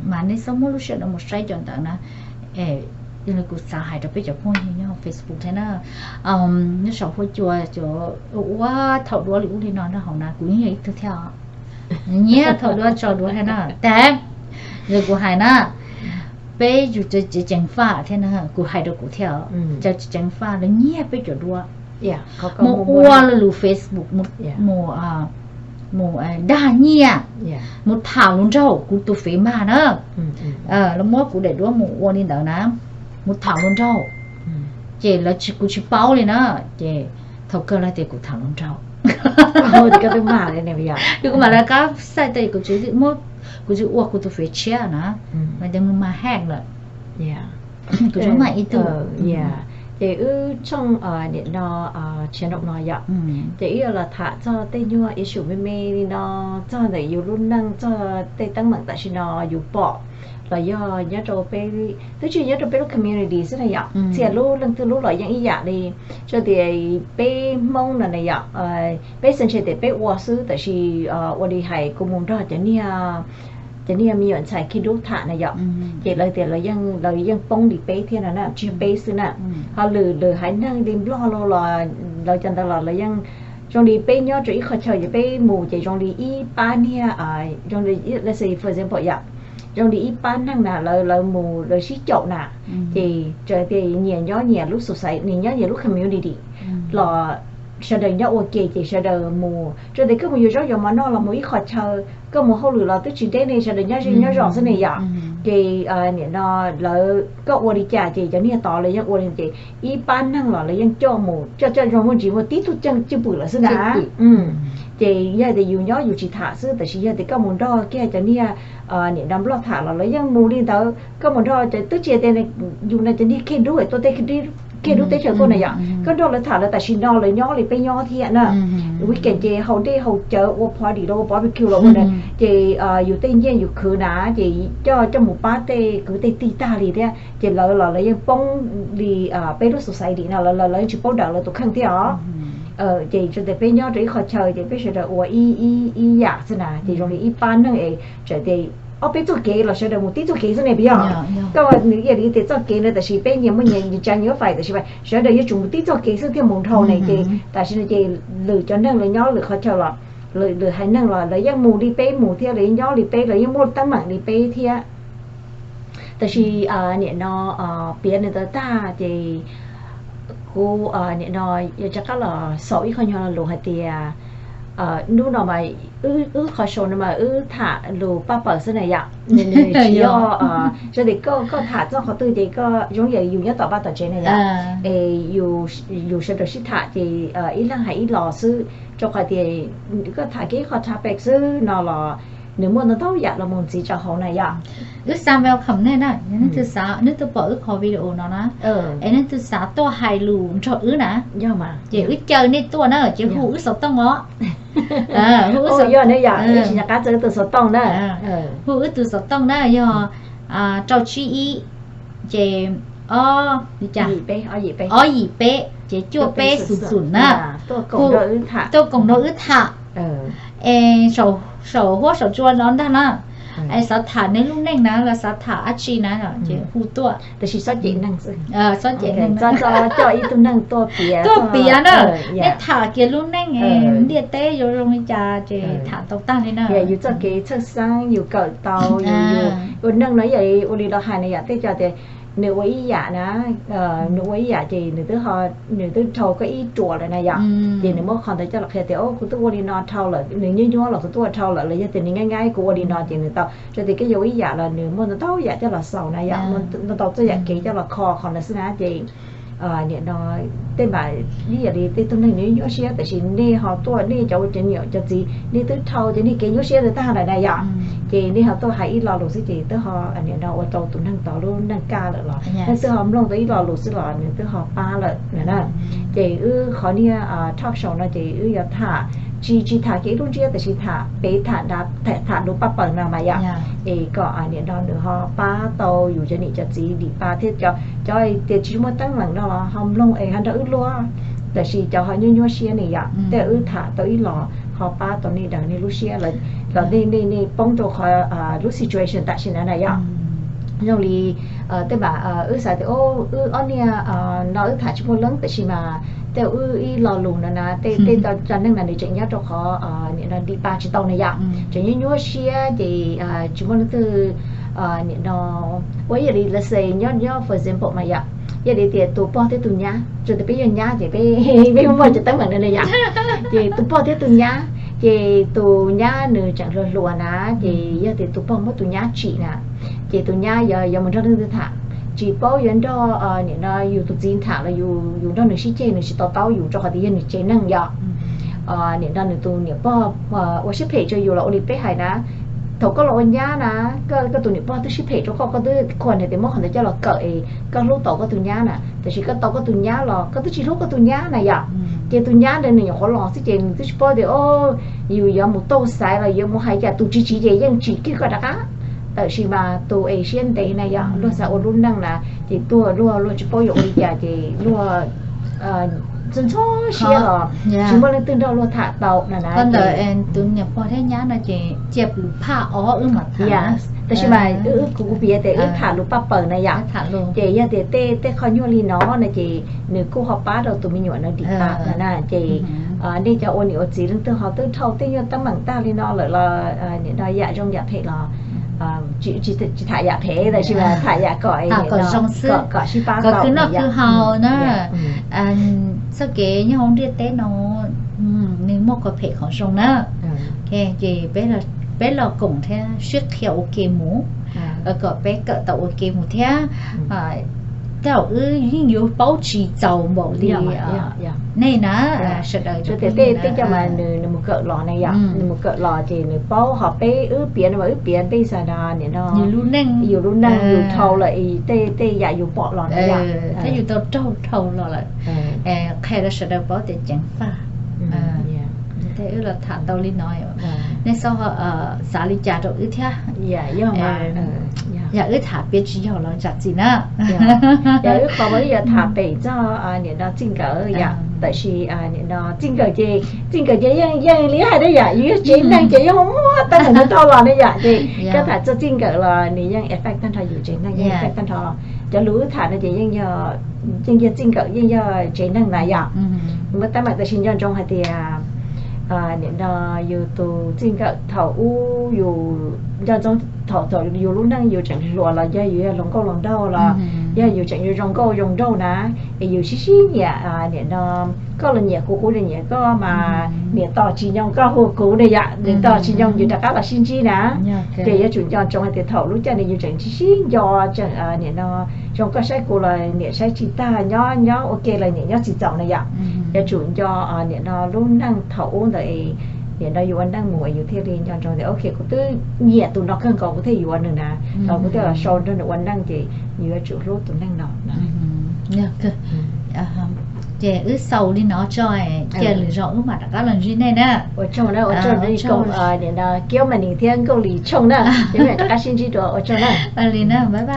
mas nej txhob muab lub sij hawm no mus saib cov ntawd na. Yog li kuv xav hais rau peb cov phooj ywg nyob hauv Facebook thiab na, nyob saum huab cua cov ua thaum duab li ub li no nyob hauv na, kuv yeej yog ib tug thiab os. Nyiam thaum duab tso duab thiab na, tab sis kuv hais na, peb yus tseem ceev faj thiab na, kuv hais rau kuv thiab os, cov tseem ceev faj lawv nyiag peb cov duab mus ua lus Facebook, mus dag nyiaj, mus tham hluas nraug, kuv tus fev mag na, lawv muab kuv daim duab mus ua li ntawd na, mus tham hluas nraug, ces lawv tsis, kuv tsis paub li na, ces thaum kawg lawv tias kuv tham hluas nraug, kuv mam li qab xaij tau kuv tsis muab, kuv tsis ua kuv tus fev tshiab na, mas ces mus mag haj lawm. Kuv tsuas mag ib tug. Ces wb tshooj nim no channel no yom, ces wb yuav los tham txog tej nyuag issue me me li no, txog ntawm yus lub neej, txog tej teeb meem tam sim no yus pom los yog nyob rau peb, twb tsis nyob rau peb lub community xwb na yom, txhia lub leej twg lub los yeej ib yam li. Tsuas tias peb Hmoob no na yom, peb xeev tshaj tias peb ua xwb, tab sis ua li hais kuv mus nrog cov niag, cov niag me nyuam ntxhais Khej Dub tham na yom, ces lawv tias lawv yeej poob li peb thiab no na, tsis yog peb xwb na. Ho lwm lwm haiv neeg li Nplog los lawv cov ntawd los lawv yeej, zoo li peb nyob rau ib qho chaw ces peb mus ces zoo li ib pab niag, zoo li, let's say for example yom, zoo li ib pab neeg na, lawv lawv mus lawv sib caum na, ces tsuas tias nyias nyob nyias lub society, nyias nyob nyias lub community los sawv daws nyob ua ke ces sawv daws mus, tsuas tias koj mus yuav zaub yuav mov noj los mus ib qho chaw, koj mus hauj lwm los twb tsis deb ne, sawv daws nyob ze nyob zos xwb ne yom. Ces nim no lawv koj ua li cas ces cov niag tod lawv yeej ua li ces ib pab neeg los lawv yeej coj mus, coj coj zoo muaj ntsis muaj tib tug cwj pwm lawm xwb na. Ces yog tias yus nyob yus tsis tham xwb, tab sis yog tias koj mus nrog kiag cov niag nim no Nplog tham los lawv yeej mus li ntawd, koj mus nrog cov twb tsis tias yus no cov niag Khej Dub tuaj, Khej Dub teb chaws tuaj na yom, koj nrog lawv tham lawv tam sim no lawv nyob li peb nyob thiab na. Weekend ces haus dej haus cawv ua party los ua barbecue los ua na, ces yus tej nyiaj yus khwv na ces coj coj mus pab tej kwv tej tij tag li thiab, ces lawv los lawv yeej poob li peb lub society no, lawv lawv yeej tsis paub daws lawv tus kheej thiab os. Ces tsuas tias peb nyob rau ib qho chaw ces peb sawv daws ua ib ib yam xwb na, ces zoo li ib pab neeg es txawm tias ob peb txoj kev los sawv daws mus tib txoj kev xwb ne, puas yog? Koj nws ib yam li tias txoj kev na, tab sis peb nyias muaj nyias tsa nyias fais, tab sis sawv daws yuav tsum mus tib txoj kev xwb thiaj mus dhau ne. Ces tam sim no ces lwm cov neeg lawv nyob lwm qhov chaw los, lwm haiv neeg los lawv yeej mus li peb mus thiab, lawv yeej nyob li peb, lawv yeej muaj teeb meem li peb thiab. Tab sis nim no piav li ntawd tag ces kuv nim no yuav rov qab los xaus ib qho nyuag lo lus hais tias hnub no mas wb qhov show no mas wb tham lus paj paws xwb na yom. Nws tsis yog, tsuas tias koj koj tham txog qhov twg ces koj zoo yam yus nyob tom vaj tom tsev na yom, es yus sawv daws sib tham ces ib leeg hais ib los xwb, rau qhov tias koj tham kiag ib qho topic xwb no los nws muaj ntau ntau yam los mus ntxiv rau hauv na yom. Wb xav welcome nej na, nej twg xav, nej twg pom wb qhov video no na, es nej twg xav tuaj hais lus nrog wb na, ces wb caw nej tuaj na, ces hu wb xov tooj os. Hu wb xov, yog ne yom, wb tsis nco qab txog wb tus xov tooj na. Hu wb tus xov tooj na yog rau tsib ib, ces ob, li cas, ob yim peb ces cuaj peb xum xum na. Tuaj koom nrog wb tham. Es saum huab saum cua no ntag na, es xav tham nej lub neej na los xav tham dab tsi na ces hu tuaj. Tab sis txhob cem neeg xwb, txhob cem neeg, txhob coj ib tug neeg tuaj piav, tuaj piav na. Nej tham kiag lub neej ntiaj teb yuav zoo li cas ces tham tau tag li na. Yus txoj kev txhawj xeeb yus kawm tau, yus ua neej no ib yam li ua li los hais na yom, tej cov tias nws ua ib yam na, nws ua ib yam ces nws twb, nws twb dhau koj ib ruam lawm na yom. Ces nws muab qhov ntawd coj los qhia tias, o, kuv twb ua li no dhau lawm, nws nyuaj nyuaj los kuv twb ua dhau lawm, los yog tias nws nyob nyob kuv ua li no ces nws tau. Tsuas tias koj yuav ua ib yam los nws muaj ntau ntau yam coj los xaus na yom, muaj ntau ntau txoj yam kev coj los kho qhov ntawd xwb na. Ces nim no tej mas ib yam li tej tug neeg nws nyuaj siab, tab sis nej ho tuaj, nej cov ua cov niam cov txiv nej twb dhau cov niag kev nyuaj siab ntawd tag lawm na yom. Ces nej ho tuaj hais ib lo lus xwb ces twb ho nim no ua rau tus neeg tod lub neej kaj lawm los nws twb ho mloog tau ib lo lus xwb los nws twb ho pab lawm na. Ces wb qhov niag talk show no ces wb yuav tham, tsis, tsis tham kev ib lub ntsiab, tab sis tham pem, tham, tham lus paj paws no mas yom. Es kom nim no nws ho pab tau yus cov niam cov txiv dim pa thiab cov, cov tias tsis muaj teeb meem no los ho mloog es ho nrog wb luag, tab sis cov ho nyuaj nyuaj siab ne yom, tej wb tham tau ib los ho pab tau nej daws nej lub siab los nej, nej, nej poob rau qhov lub situation tam sim no na yom. Zoo li tej mas wb xav tias wb ob niag no wb tham tsis muaj leej, tab sis mas tej wb ib lo lus no na, tej, tej cov neeg no nws tseem nyob rau qhov nim no dim pa tsis tau na yom, tseem nyuaj nyuaj siab ces tsis muaj leej twg nim no ua ib yam li let's say nyob, nyob for example mas yom, ib yam li tias tus pog thiab tus nyab, tsuas tias peb yog nyab ces peb, peb muaj cov teeb meem no na yom. Ces tus pog thiab tus nyab, ces tus nyab nws tseem hluas hluas na, ces yog tias tus pog muab tus nyab tsim na, ces tus nyab yuav, yuav mus nrog leej twg tham, tsis paub yuav nrog nim no yus tus txiv tham los yus, yus nrog nws sib ceg nws tsis to taub yus rau qhov tias yog nws tsev neeg yom. Nim no nws tus niam pog ua siab phem rau yus los ua li peb hais na, thaum koj los ua nyab na, koj, koj tus niam pog twb siab phem rau koj, koj twb qhuas hais tias muab qhov ntawd coj los kawm es koj hlub tau koj tus nyab na, tab sis koj tau koj tus nyab los koj twb tsis hlub koj tus nyab na yom. Ces tus nyab ntawd nws nyuam qhuav los xwb ces nws twb tsis paub tias o, yus yuav mus tauj xaiv los yuav mus hais cas, tus tsis tsiv ces yeej tsim kiag koj rov qab. Tab sis mas tus es siab ntev na yom, luag xav ua lub neej na, ces tuag luag, luag tsis paub yuav ua li cas ces luag ntxhov siab los tsis muaj leej twg nrog luag tham tau na na. Tus niam pog thiab nyab no ces cia lus phaj ob wb mam tham. Tab sis mas wb, kuv, kuv piav tias wb tham lus paj paws na yom. Ces yog tias tej, tej qhov nyuaj li no no ces nws kuj ho pab rau tus me nyuam no dim pa no na. Ces nej cov ua niam ua txiv leej twg ho twb dhau tej nyuag teeb meem tag li no lawm los nim no yam zoo yam phem los tsis, tsis tham yam phem, tab sis mas tham yam kom, kom sib pab tau no yom. Txoj kev nyob hauv ntiaj teb no nws muaj qhov phem qhov zoo na. Ces peb los koom thiab sib qhia ua ke mus, kom peb kawm tau ua ke mus thiab. Tej zaum wb yeej yuav paub tsis txaus npaum li nej na, sawv daws. Tej, tej cov mas nws, nws mus kawm los na yom, nws mus kawm los ces nws paub, ho peb wb piav no mas wb piav peb xav no nim no yus lub neej, yus lub neej yus dhau lawm es tej, tej yam yus pom los na yom, thiab yus tau raug dhau los lawm, qhia rau sawv daws paub tias ceev faj. Tej wb los tham tau li no, nej xav, xav li cas rau wb thiab. Yog wb tham piav tsis yog los zam txim na. Yog wb qhov uas wb yuav tham pem txog nim no txij nkawm yom, tab sis nim no txij nkawm ces, txij nkawm ces yeej, yeej li hais na yom, yus yog tsev neeg ces yeej muaj teeb meem ntau los ne yom, ces koj tham txog txij nkawm los nws yeej affect tag nrho yus tsev neeg, yeej affect tag nrho. Cov lus wb tham no ces yeej yog, yeej yog txij nkawm yeej yog tsev neeg na yom. Muaj teeb meem tab sis nco ntsoov hais tias nim no yus tus txij nkawm thaum ub yus nco ntsoov thaum, thaum yus lub neej yus tseem hluas los yog yus yog hluas nkauj hluas nraug los yog yus tseem yuav zoo nkauj zoo nraug na, es yus sib sib nyiam, nim no koj los nyiam kuv, kuv los nyiam koj mas niam tos tsis nyoog koj hu kuv ne yom, niam tos tsis nyoog yus rov qab los sib ntsib na. Ces yuav tsum nco ntsoov hais tias thaum lub caij ntawd yus tseem sib sib nco, tseem nim no zoo koj saib kuv los niam saib tsis tag, nyob nyob ua ke los niam nyob tsis txaus na yom. Yuav tsum nco nim no lub neej thaum ub ntawd es Niam no yus ua neej mus es yus thiaj li nco ntsoov tias ok, kuv twb nyiam tus no kawg nkaus kuv thiaj yuav nws na, los kuv thiaj los sau nrog nws ua neej ces yus yuav tsum hlub tus neeg no. Ces wb xaus li no tso, cia lwm zaus wb mam rov qab los ntsib nej na. Ua tsaug na, ua tsaug, niam no Kiab Mas Nis thiab Nkauj Lis Tshooj na, ces mam rov qab sib ntsib dua, ua tsaug na. Li na, bye bye.